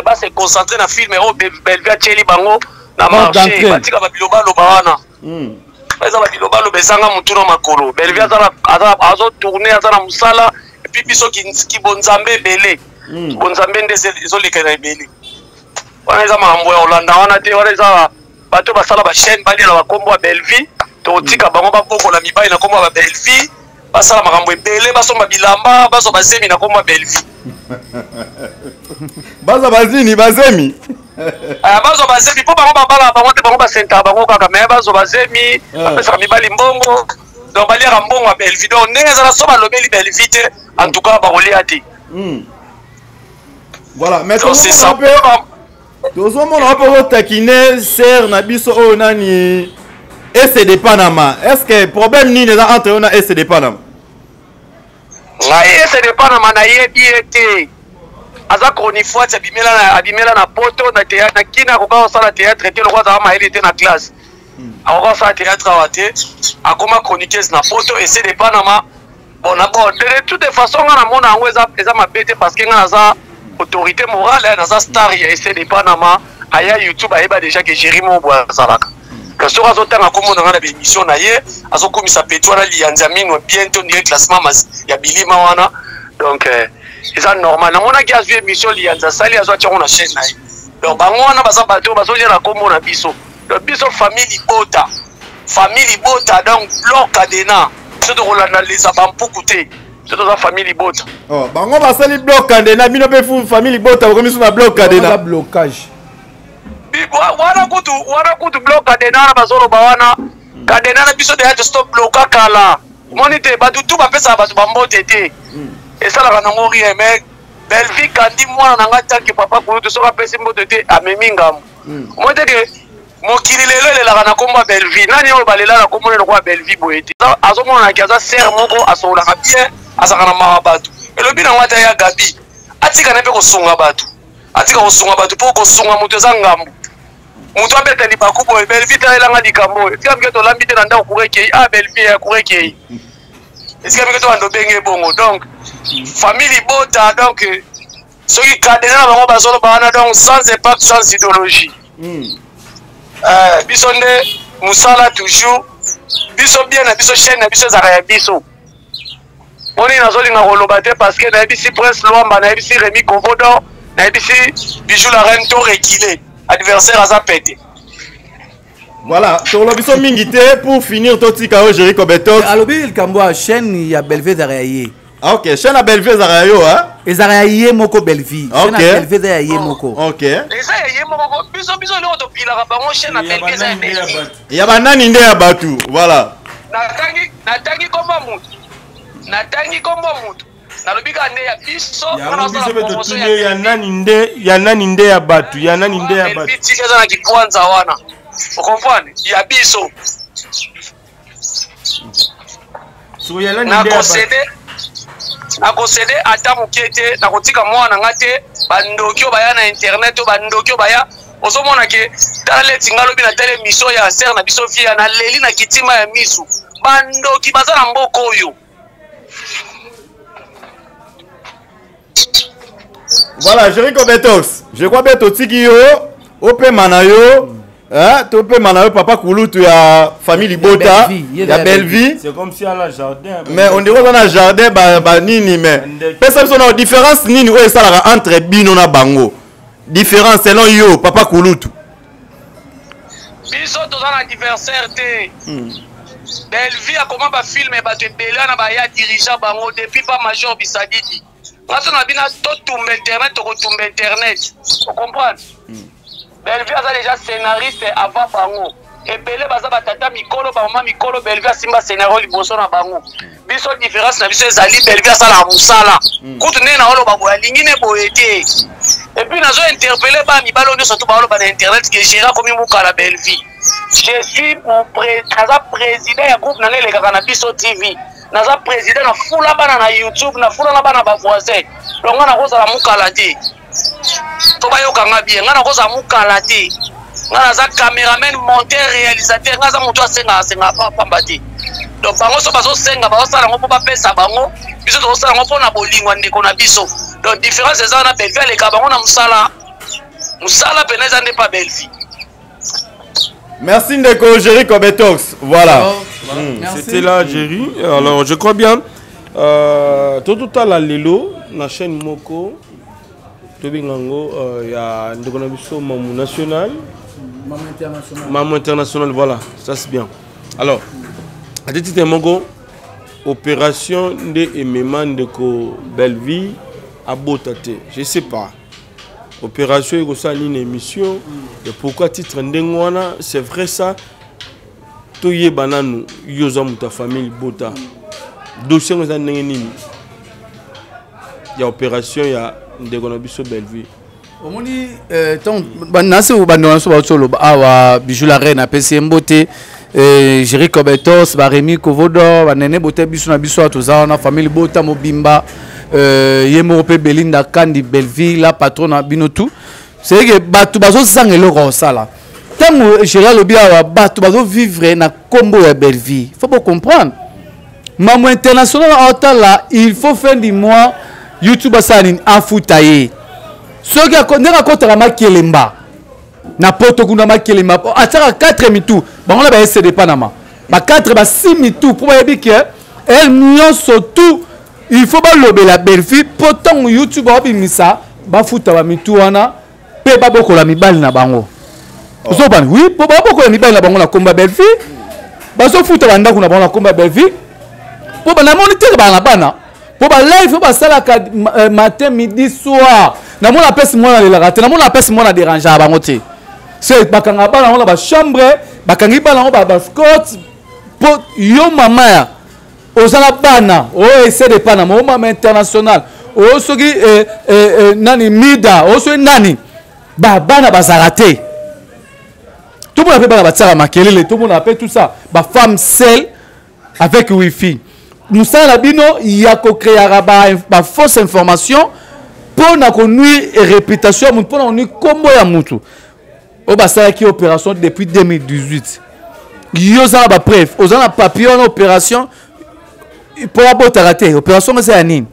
ba se concentrer na film oyo Bellevue atieli bango na Porte marché, d'entrée. batika ba biloba loba wana. Eza ba biloba loba ezanga mutu na makolo. Bellevue aza na, aza, azo tourner, aza na musala, et puis biso ki bonzambe ebele. Bonzambe nde ezoleka na ebele. Wana eza makambo ya Hollande wana te, wana eza bato basala ba chaîne balia na bakombo ya Bellevue, totika bango babokola mibali na kombo ya Bellevue, basala makambo ebele, basomba bilamba, bazwa bazemi na kombo ya Bellevue. Bazwa bazini, bazemi. Bazwa bazemi mpo bango babala bango te, bango basentaka bango kaka, mais bazwa bazemi, bapesaka mibali mbongo, donc baliaka mbongo ya Bellevue. Donc ndenge ezala so balobeli Bellevue te, en tout cas bakolia te. Voilà, mais Donc, c'est ça. tozomona mpe otakine ser na biso oyo nani SD Panama. Est-ce que problème nini eza entre yo na SD Panama? Ngai SD Panama nayebi ye te. Aza chronifoite, abimela na poto, na théâtre, na kina akoka kosala théâtre te, lokola azala mayele te na classe. Akoka kosala théâtre awa te, akoma chroniqueuse na poto, SD Panama. Bon, na bon, de toute façon, nga na mona yango eza mabe te, parce que nga naza autorité morale, hein, naza star ya SD Panama, aya YouTube ayeba déjà que Géry Mobo azalaka. Que soki azotanga kombo na nga na émission na ye, azokumisa petit wana liyanzi ya mino bientôt on dirait classement ya bilima wana. Donc eza normal. Namonaki azwi émission liyanzi asali, azwa tiango na chaîne na ye. Donc bango wana baza bato bazolia na kombo na biso. Donc biso famille libota, famille libota, donc bloc cadenas. Biso tokolanda leza bampuku te. Biso toza famille libota. Oh, bango basali bloc cadenas, bino pe fu famille libota bokomi so na bloc cadenas. Wana blocage. Wana kutu, wana kutu bloc cadenas wana bazoloba wana. Cadenas na biso deja tosto bloka kala. Moni te bato tu bapesaka bato bambote te. Esalaka nango rien, mais Bellevue kandi mwana na nga tant que papa kulutu soki apesi mbote te amemi ngambo. Moni te ke mokili lelo elelaka na kombo ya Bellevue. Nani oyo balela na kombo lokola Bellevue boye te? Azomonana ki aza sœur moko asololaka bien, azalaka na mawa bato. Elobi nango ata ya Gabi, atika na mpe kosunga bato. Atika kosunga bato mpo kosunga moto eza ngambo. Moto abeta libaku boye, Bellevue talelanga likambo oyo. Esika mike tolambi te na ndako courant ekei. Ah, Bellevue ya courant ekei. Esika mike tobanda obenge bongo. Donc, famille libota, donc, soki cadenas na bango bazoloba wana, donc sans impact, sans idéologie. Biso nde Mosala toujours. Biso bien na biso chaîne na biso ezalaka ya biso. Poni nazolinga koloba te parce que nayebisi Prince Luamba, nayebisi Remy Kovodo, nayebisi Bijou la Reine to reculer. Adversaire aza pete. Voilà, tolobi biso mingi te pour finir totika oyo Jerry Kobetox. Alobi likambo ya chaîne ya Bellevue ezalaka ya ye. Ah, ok, chaîne ya Bellevue ezalaka ya yo hein? Ezalaka ya ye moko Bellevue. Ok. Chaîne ya Bellevue eza ya ye moko. Ok. Eza ya ye moko biso biso eloko topilaka bango chaîne ya Bellevue eza ya Bellevue. Ya banani nde ya batu. Voilà. Natangi natangi kombo mutu. Natangi kombo mutu. Nalobi kaka nde ya biso. Yango biso mpe totuni ya nani nde ya nani nde ya batu ya nani nde ya batu. Tika eza na kikwanza wana. Okomprendre? Ya biso. Nakosede ata moke te, nakotika mwana nga te, bandoki oyo baya na internet oyo bandoki oyo baya ozomona ke tala leti nga lobi natali emission ya sere na biso fia naleli na kitima ya misu bandoki baza na mboka oyo. Voilà, Jericho Betos, je crois bien totiki yo opema na yo hein, topema na yo papa kulutu ya famille libota ya Bellevue. C'est comme si à jardin. Mais on dirait na jardin ba, ba nini mais pesa biso na différence nini oyo esalaka entre bino na bango. Différence selon yo papa kulutu. Biso toza na adversaire te. Bellevue akoma ba film bato ebele wana baya dirigeant bango depuis pa major Bisadidi. Nga so na bina totumba internet tokotumba internet. Ocomprendre? Bellevue aza déjà scénariste avant bango. Ebele baza batata mikolo ba mama mikolo Bellevue asimba scénario liboso na bango. Biso différence na biso ezali Bellevue asalaka mosala. Kutu ndenge na oloba boye alingi ne boye te. Et puis nazo interpeller ba mibali oyo nyonso to baoloba na internet que Gérard akomi mukala Bellevue. Je suis mon pré naza président ya groupe na ngai elekaka na biso TV. Naza président na fula bana na YouTube na fula na bana ba voisin. Donc nga nakozala mukala te. To bayoka nga bien, nga nakozala mukala te. Nga naza cameraman, monteur, réalisateur, nga naza moto asenga asenga pa pamba te. Donc bango so bazosenga bazosala yango mpo bapesa bango, biso tozosala yango mpo na bolingo ya ndeko na biso. Donc différence eza wana, Bellevue aleka bango na mosala. Mosala pena eza nde pa Bellevue. Merci ndeko Jerry Kobetox. Voilà. Oh, C'était là Jerry. Alors je crois bien euh totala lelo na chaîne moko tobenga yango euh, ya ndeko na biso Mamu national. Mamu international. Mamu international voilà, ça c'est bien. Alors, à titre moko opération nde emema ndeko Bellevue abota te. Je sais pas. Opération ekosala nini émission et pourquoi titre ndenge wana c'est vrai ça toyeba nanu yo oza moto ya famille libota dossier yango eza ndenge nini ya opération ya ndeko na biso Bellevue. Omoni ntango nasi bandeko na biso bauti oloba awa Bijou la Reine apesi ye mbote Jerry Kobetos, ba Rémi Kovodor, ba Nene Bote biso na biso toza wana famille Bota mobimba ye moko pe Belinda Kandi Bellevue la patronne na bino tout. C'est que bato bazozanga eloko ya kosala. Ntango Jerry alobi awa bato bazovivre na kombo ya Bellevue. Faut bo comprendre. Mamu international aotala il faut fin du mois YouTube asala nini afuta ye. Soki ndenge akotaka makelemba na poto kuna makelemba atiaka 4 mitu bango na ba SCD Panama ba 4 ba 6 mitu mpo bayebi ke elle nyonso tout il faut balobela Bellevue mpo ntango YouTube abimisa bafuta ba mitu wana mpe babokola mibali na bango. Ozobana oui mpo babokola mibali na bango na komba Bellevue bazofuta bandako na bango na komba Bellevue mpo banamoni te bana bana mpo ba live oyo basalaka matin midi soir namona apesi mwana alelaka te namona apesi mwana dérangeaka bango te se bakanga bana yango na bachambre bakangi bana yango bascot mpo yo mama ya oza na bana oyo ese de panama oyo mama international oyo soki nani mida oyo soki nani bana bazala te tomona mpe bana batiaka makelele tomona mpe tout ça bafemme sel avec wifi mosala na bino ya kokreaka ba fausse information mpo na konuire réputation ya motu mpo na konuire nkombo ya motu oyo basalaki opération depuis 2018 yo oza na bapreuve oza na papier wana opération mpo abotaka te opération eza ya nini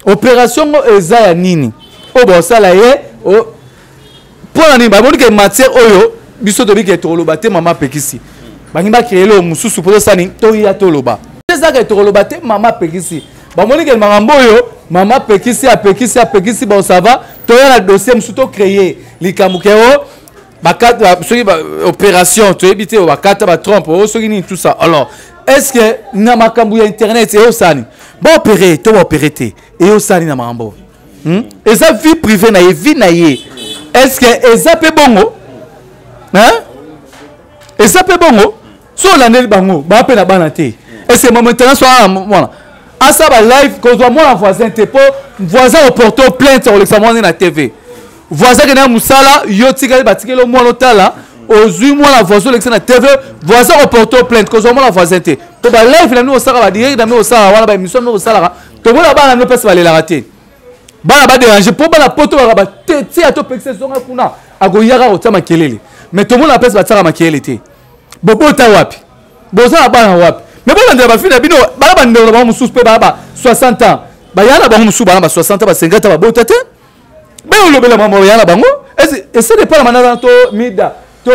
opération ngo eza ya nini oyo bosala ye mpo na nini bamoni ke matière oyo Biso toyebi ke tokoloba te, mama apekisi. Bangi bacréer eloko mosusu mpo tosala nini? Toya toloba. Ezaka tokoloba te, mama apekisi. Bamoni ke makambo oyo mama apekisi, apekisi, apekisi, bon ça va, toya na dossier mosusu, tocréer likambo ke o bakata soki opération toyebi te, bakata batrompe o soki nini, tout ça. Alors est ce que na makambo ya internet eyosani baopéré to baopéré te, eyosani na makambo? Eza vie privée na ye, vie na ye. Est ce que eza mpe bongo, hein? Eza mpe bongo so olandeli bango baa mpe na bana te. Est ce que mama international mwana asala ba live, kozwa mwana voisin te, mpo voisin oporte plainte, kolekisa mwana na TV? Voisin akende na mosala, yo tikali, batikeli yo mwana otala, ozwi mwana voisin, olekisa na TV, voisin oporte plainte. Kozwa mwana voisin te, mpo balive na bino osalaka, badirect na bino osalaka wana, baémission na bino osalaka, tomona bana bino mpasi balelaka te, bana baderange, mpo bana poto baka bateti ya topekisa ezonga kuna, akoyaka kotia makelele. Mais tomona mpesi batiaka makelele te. Bobota wapi? Boza na bana wapi? Mais bolandela bafille na bino, bana bandeko na bango mosusu mpe bana ba 60 ans, baya na bango mosusu, bana ba 60 ans, ba 50 ans, babota te. Bayolobela mama ya na bango esede epa na manana to mida to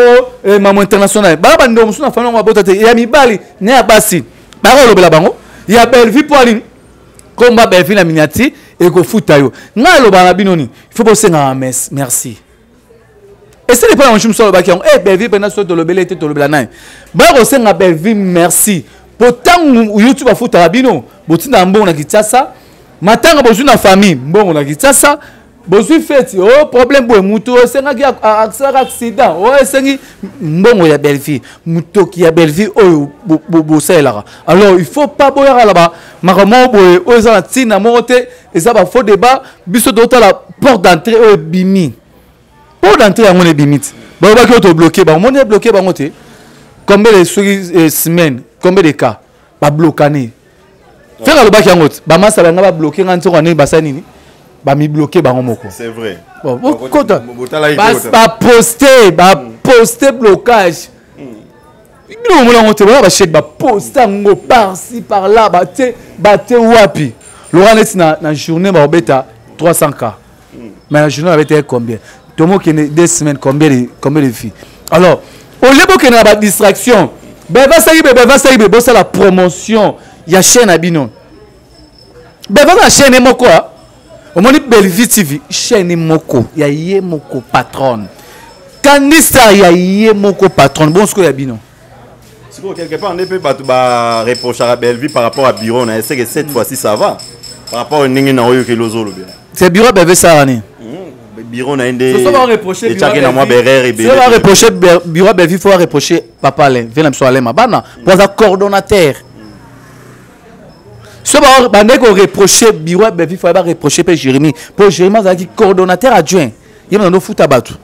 mamo international, bana bandeko mosusu na famille yango babota te, ya mibali na ya basi, bakolobela bango ya Bellevue mpo alini komba Bellevue na miniature ekofuta yo. Ngai alobaka na bino nini? Il faut bosengaka merci. Esili mpo na mosu mosu alobaki yango, Bellevue mpena so tolobeli ete tolobela nani? Baya kosenga Bellevue merci, mpo ntango YouTube afutaka bino, botindaka mbongo na Kinshasa, matanga bozwi na famille, mbongo na Kinshasa, bozwi feti o oh, problème boye, motu esengaki asalaka accident o oh, esengi mbongo ya Bellevue, motoki ya Bellevue oyo bosalelaka. Alors il faut pas boyaka na makambo moko boye oyo eza na ntina moko te, eza ba faux débat. Biso totala porte d'entrée oyo ebimi, porte d'entrée yango na ebimi ti balobaki oyo tobloke bango, moni ebloke bango te. Combien de soki semaine, combien de cas bablokane? Frère alobaki yango ti bamasa banga babloke nga ntongo ndenge basali nini, bamibloke bango moko. C'est vrai. Bon, bokota baposte, baposte blocage, bino bomona yango te. Bana basheke baposte yango par-ci par là, bate bate wapi loka neti na journée bakobeta 300 k, mais na journée babeta combien? Tomokende 2 semaines, combien de filles? Alors au lieu bokende na badistraction, bevasaki be bevasaki be, bosala promotion ya chaîne na bino. Bevasa na chaîne moko, omoni Bellevue TV, chaîne moko ya ye moko patronne, Kanisa ya ye moko patronne. Bon, sikoyo ya bino? Sikoyo quelque part nde mpe bato bareprochaka Bellevue par rapport à bureau na ye, c'est que cette fois-ci ça va par rapport ndenge na oyokeli ozolobela. C'est bureau Bellevue esalaka nini? Bureau na ye nde etiaki na mwa berere ebele. Bareproche bureau Bellevue, faut bareproche papa Alain vie na biso, Alain Mabana, po aza coordonnateur. So bandaki koreproche bureau ya Bellevue, faut bareproche mpe Jérémie, po Jérémie azalaki coordonnateur adjoint, ye mona ndofuta bato.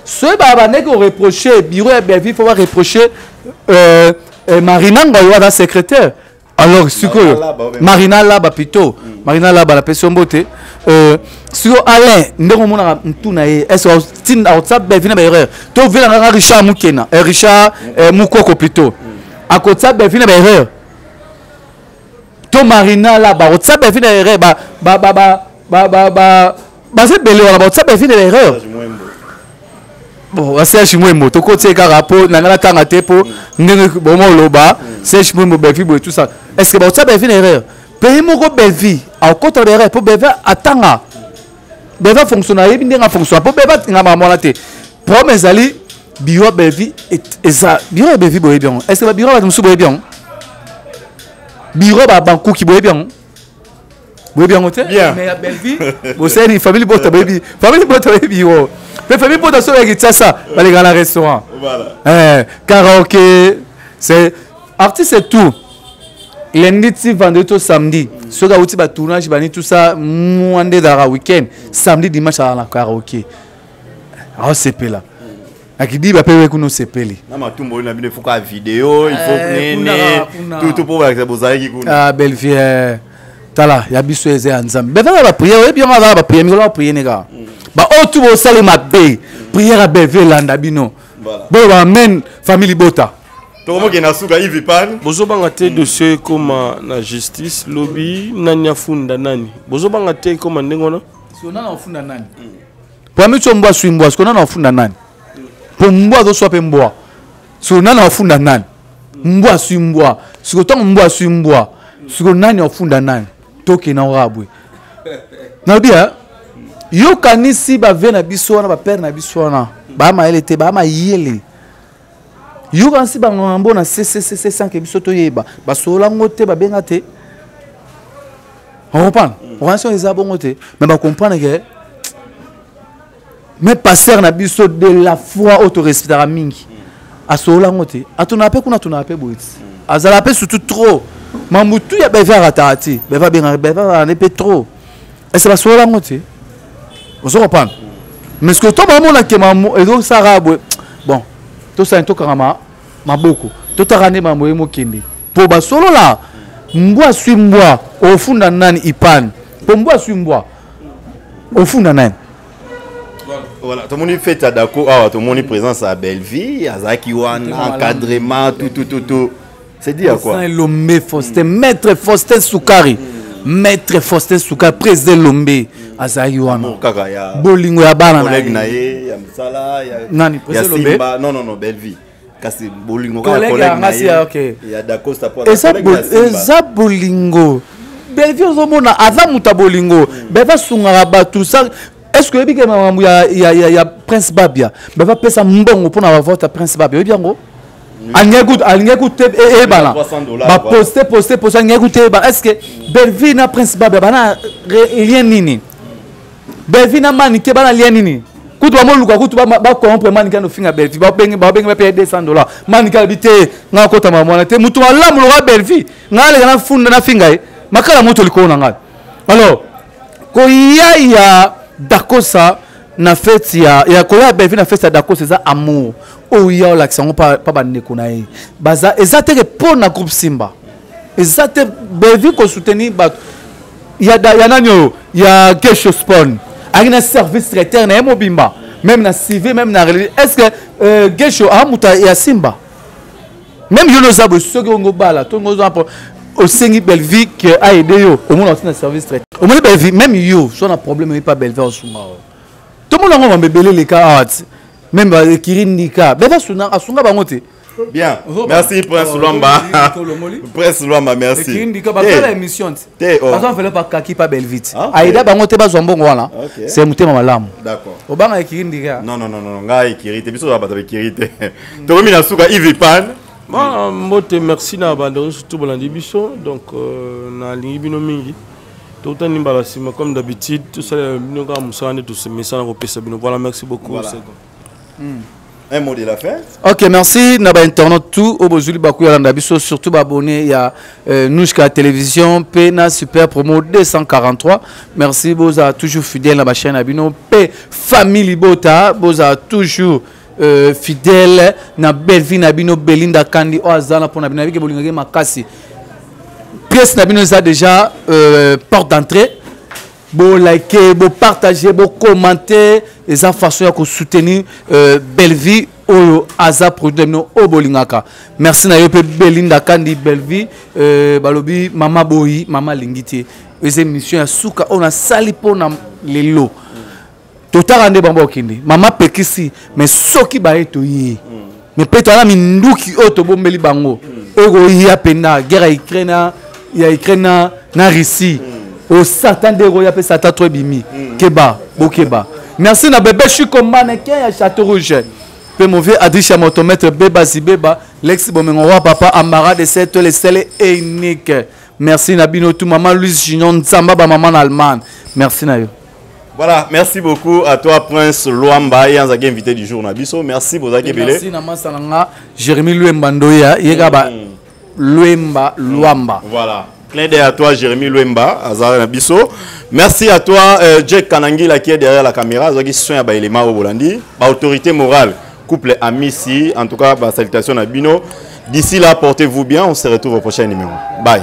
Soki babandaki koreproche bureau ya Bellevue, faut bareproche Marina Ngoyo, aza secrétaire. Alors sikoyo Marina Laba plutôt, Marina Laba, napesi yo mbote. Sikoyo Alain, ndenge omonaka ntu na ye, est ce akotia Bellevue na baerreur? To velangaka Richard Mukena, Richard Mukoko plutôt, akotia Bellevue na baerreur? To Marina Laba akotia Bellevue na erreur? Baza ebele wana bakotia Bellevue na erreur. Bon, Serge Mwembo tokoti ye kaka mpo na ngai natanga te, mpo ndenge boma oloba Serge Mwembo, Bellevue boye, tout ça, est ce que bakotia Bellevue na erreur? Pays moko Bellevue akokota na erreur, mpo Bellevue atanga, Bellevue afonctionne, ayebi ndenge afonctionne, mpo Bellevue atinga makambo wana te. Problème ezali bureau ya Bellevue, eza bureau ya Bellevue, boyebi yango? Est ce que babureau ya bato mosusu boyebi yango? Bureau babankuki boyebi yango? Boyebi yango te, mais ya Bellevue bosali famille bota, boyebi famille bota, boyebi yo mpe famille bota. So oyaki Kinshasa, baleka na restaurant, karaoke, c'est artiste et tout, lundi ti vendredi to samedi, soki awuti batournage bani, tout ça, mwa nde ezalaka week-end, samedi dimanche azala na karaoke, aosepela akidiba mpe we kuna osepeli. Na matumbo oyo na bino, ifoka video, il faut nini, tutu mpo balakisa bozalaki kuna. Ah, Bellevue, tala ya biso eza ya Nzambe. Bevaka baprière, oyebi yango, azala baprière mikolo, baprière ne kaka baoyo tu bosali mabe, prière ya Bellevue elanda bino. Boloba amen, famille libota. Tokomokende na suka, Ivi Pan. Bozobanga te dossier ekoma na justice lobi, nani afunda nani? Bozobanga te ekoma ndenge wana? Nani afunda nani? Po amiso mbwa swi mbwa, siko nani afunda nani? Mpo mbwa azoswa mpe mbwa. Siko nani afunda nani? Mbwa aswi mbwa. Siko ntango mbwa aswi mbwa, siko nani afunda nani? Tokenda kaka boye. Nalobi eh, yokanisi bave na biso wana, bapere na biso wana, baya mayele te, baya mayele. Yokanisi banganga mbo na ccc sanke biso toyeba, basolola ngo te, babenga te. On comprend? Okanisi oyo eza bongo te, mais bacomprendre ke mais pasteur na biso de la foi oyo torespectaka mingi asolola yango te, atunaka mpe kuna, atunaka mpe boye ti azala mpe surtout trop mamutu ya beve arataka te, beve abengaka beve azalaka nde mpe trop ese basolola yango te. Ozo comprendre? Mais ce que to bamona ke mamu ezosala boye, bon, tosala tokanga maboko, totaka nde mambo ye mokende mpo basolola. Mbwa aswi mbwa, ofunda nani? Ipane mpo mbwa aswi mbwa, ofunda nani? Voilà, tomoni fête ya Dako awa, tomoni présence ya Bellevie, azalaki wana, encadrement, tout tout tout tout. C'est dit à quoi? Faustin Lombe, Faustin, maître Faustin Soukari. Maître Faustin Soukari, président Lombe, azalaki wana. Kaka ya bolingo ya bana na collègue na ye ya mosala ya Nani, ya président Lombe? Simba. Non non non, Bellevie. Kasi bolingo kaka Collègue collègue ya na ngasi ye. ya, ok. Ya Dacosta po Eza collègue ya Simba. Eza bolingo. Bellevie ozomona aza moto ya bolingo. Bellevie asungaka bato sa est ce que oyebi ke makambo ya Prince Babia, Bellevie apesa mbongo mpona bavote ya Prince Babia, oyebi yango? Alingaki kutu eyebana $300, baposte poste poste, alingaki kutu eyebana. Est ce que Bellevie na Prince Babia bana lien nini? Bellevie na Manike bana lien nini? Kutu bamoluka kutu bacorrompre Manike ano finga Bellevie, babenge bape $200. Manike alobi te, ngai akota makambo wana te, motu malamu lokola Bellevie, ngai aleka na funda na finga ye makala moto likolo na ngai. Alors koya ya Dakosa na fete ya koya ya Bellevie na fete ya Dakosa eza amour oyo ya olakisa yango pa bandeko na ye baza. Eza teke mpo na groupe Simba, eza te Bellevie kosoutenir bato ya nani oyo ya Gesho Spon ayaki na service traiteur na ye mobimba, même na civil, même na religion. Est ce que Gesho aa moto ya Simba? Même yo noza boye, soki ongo bala to ngo oza osengi Bellevie ke aide yo, omona osi na service traiteur, omoni Bellevie. Même yo so na problème oyi pa Bellevie osunga oyo, tomona yango mambo ebele eleka awa ti même baekiri ndika Bellevie asunga bango te. Bien, merci Prince Luamba. Prince Luamba, merci. Ekiri ndika basala émission ti Te, oh. baza enveloppe akaki pa Bellevie ti Ah, ok. aida bango te, bazwa mbongo wana. Ok. C'est motema malamu. D'accord. Obanga ekiri ndika? Non, non, non, non, ngai ekiri te, biso bato ekiri te. Tokomi na suka, Yves Pan. Bon, mbote, merci na bandeko surtout bolandi biso. Donc nalingi bino mingi. Tokutani mbala nsima comme d'habitude, tosalela bino kaka mosala nde tosemesana kopesa bino. Voilà, merci beaucoup. Voilà. C'est bon. Un mot de la fin. Ok, merci na ba internaute tout oyo bozwili bakuya landa biso, surtout baabonné ya Nouchka Télévision mpe na Super Promo 243. Merci, bozala toujours fidèle na bachaîne na bino mpe famille libota, bozala toujours fidèle na belle vie na bino Belinda Kandi oyo aza na mpona bino. Nayebiki bolingaki makasi pièce na bino eza déjà porte d'entrée. Bolike, bopartage, bokommente, eza façon ya kosoutenir Bellevie oyo aza produit na bino oyo bolingaka. Merci na yo mpe Belinda Kandi. Bellevie balobi mama boyi mama alingi te. Eza émission ya suka oyo nasali mpona lelo. Totala nde bango bakokende, mama pekisi, mais soki baye toye, mais mpe toza na minduki oyo tobombeli bango oyo koya mpenza guerre ya Ukraine ya Ukraine na Russie oyo Satan nde ekoya mpe Satan to ebimi. Keba, bokeba. Merci na bebe Chiko mannequin ya Château Rouge mpe mauvais adrisha motomètre beba zibeba lex bomengo roi papa amara de cette le sel et unique. Merci na bino tout, mama Louise Junior Nzamba, ba mama na Allemagne, merci na yo. Voilà, merci beaucoup à toi Prince Luamba et Anzaki invité du jour na biso. Merci Bozaki Belé. Merci na masa na nga Jérémy Luemba Ndoya, yega ba Luemba Luamba. Voilà. Clin d'œil à toi Jérémy Luemba, Azara na biso. Merci à toi Jack Kanangila qui est derrière la caméra, Azaki soin ba élément au Bolandi, ba autorité morale, couple Amisi, en tout cas ba salutation na bino. D'ici là, portez-vous bien, on se retrouve au prochain numéro. Bye.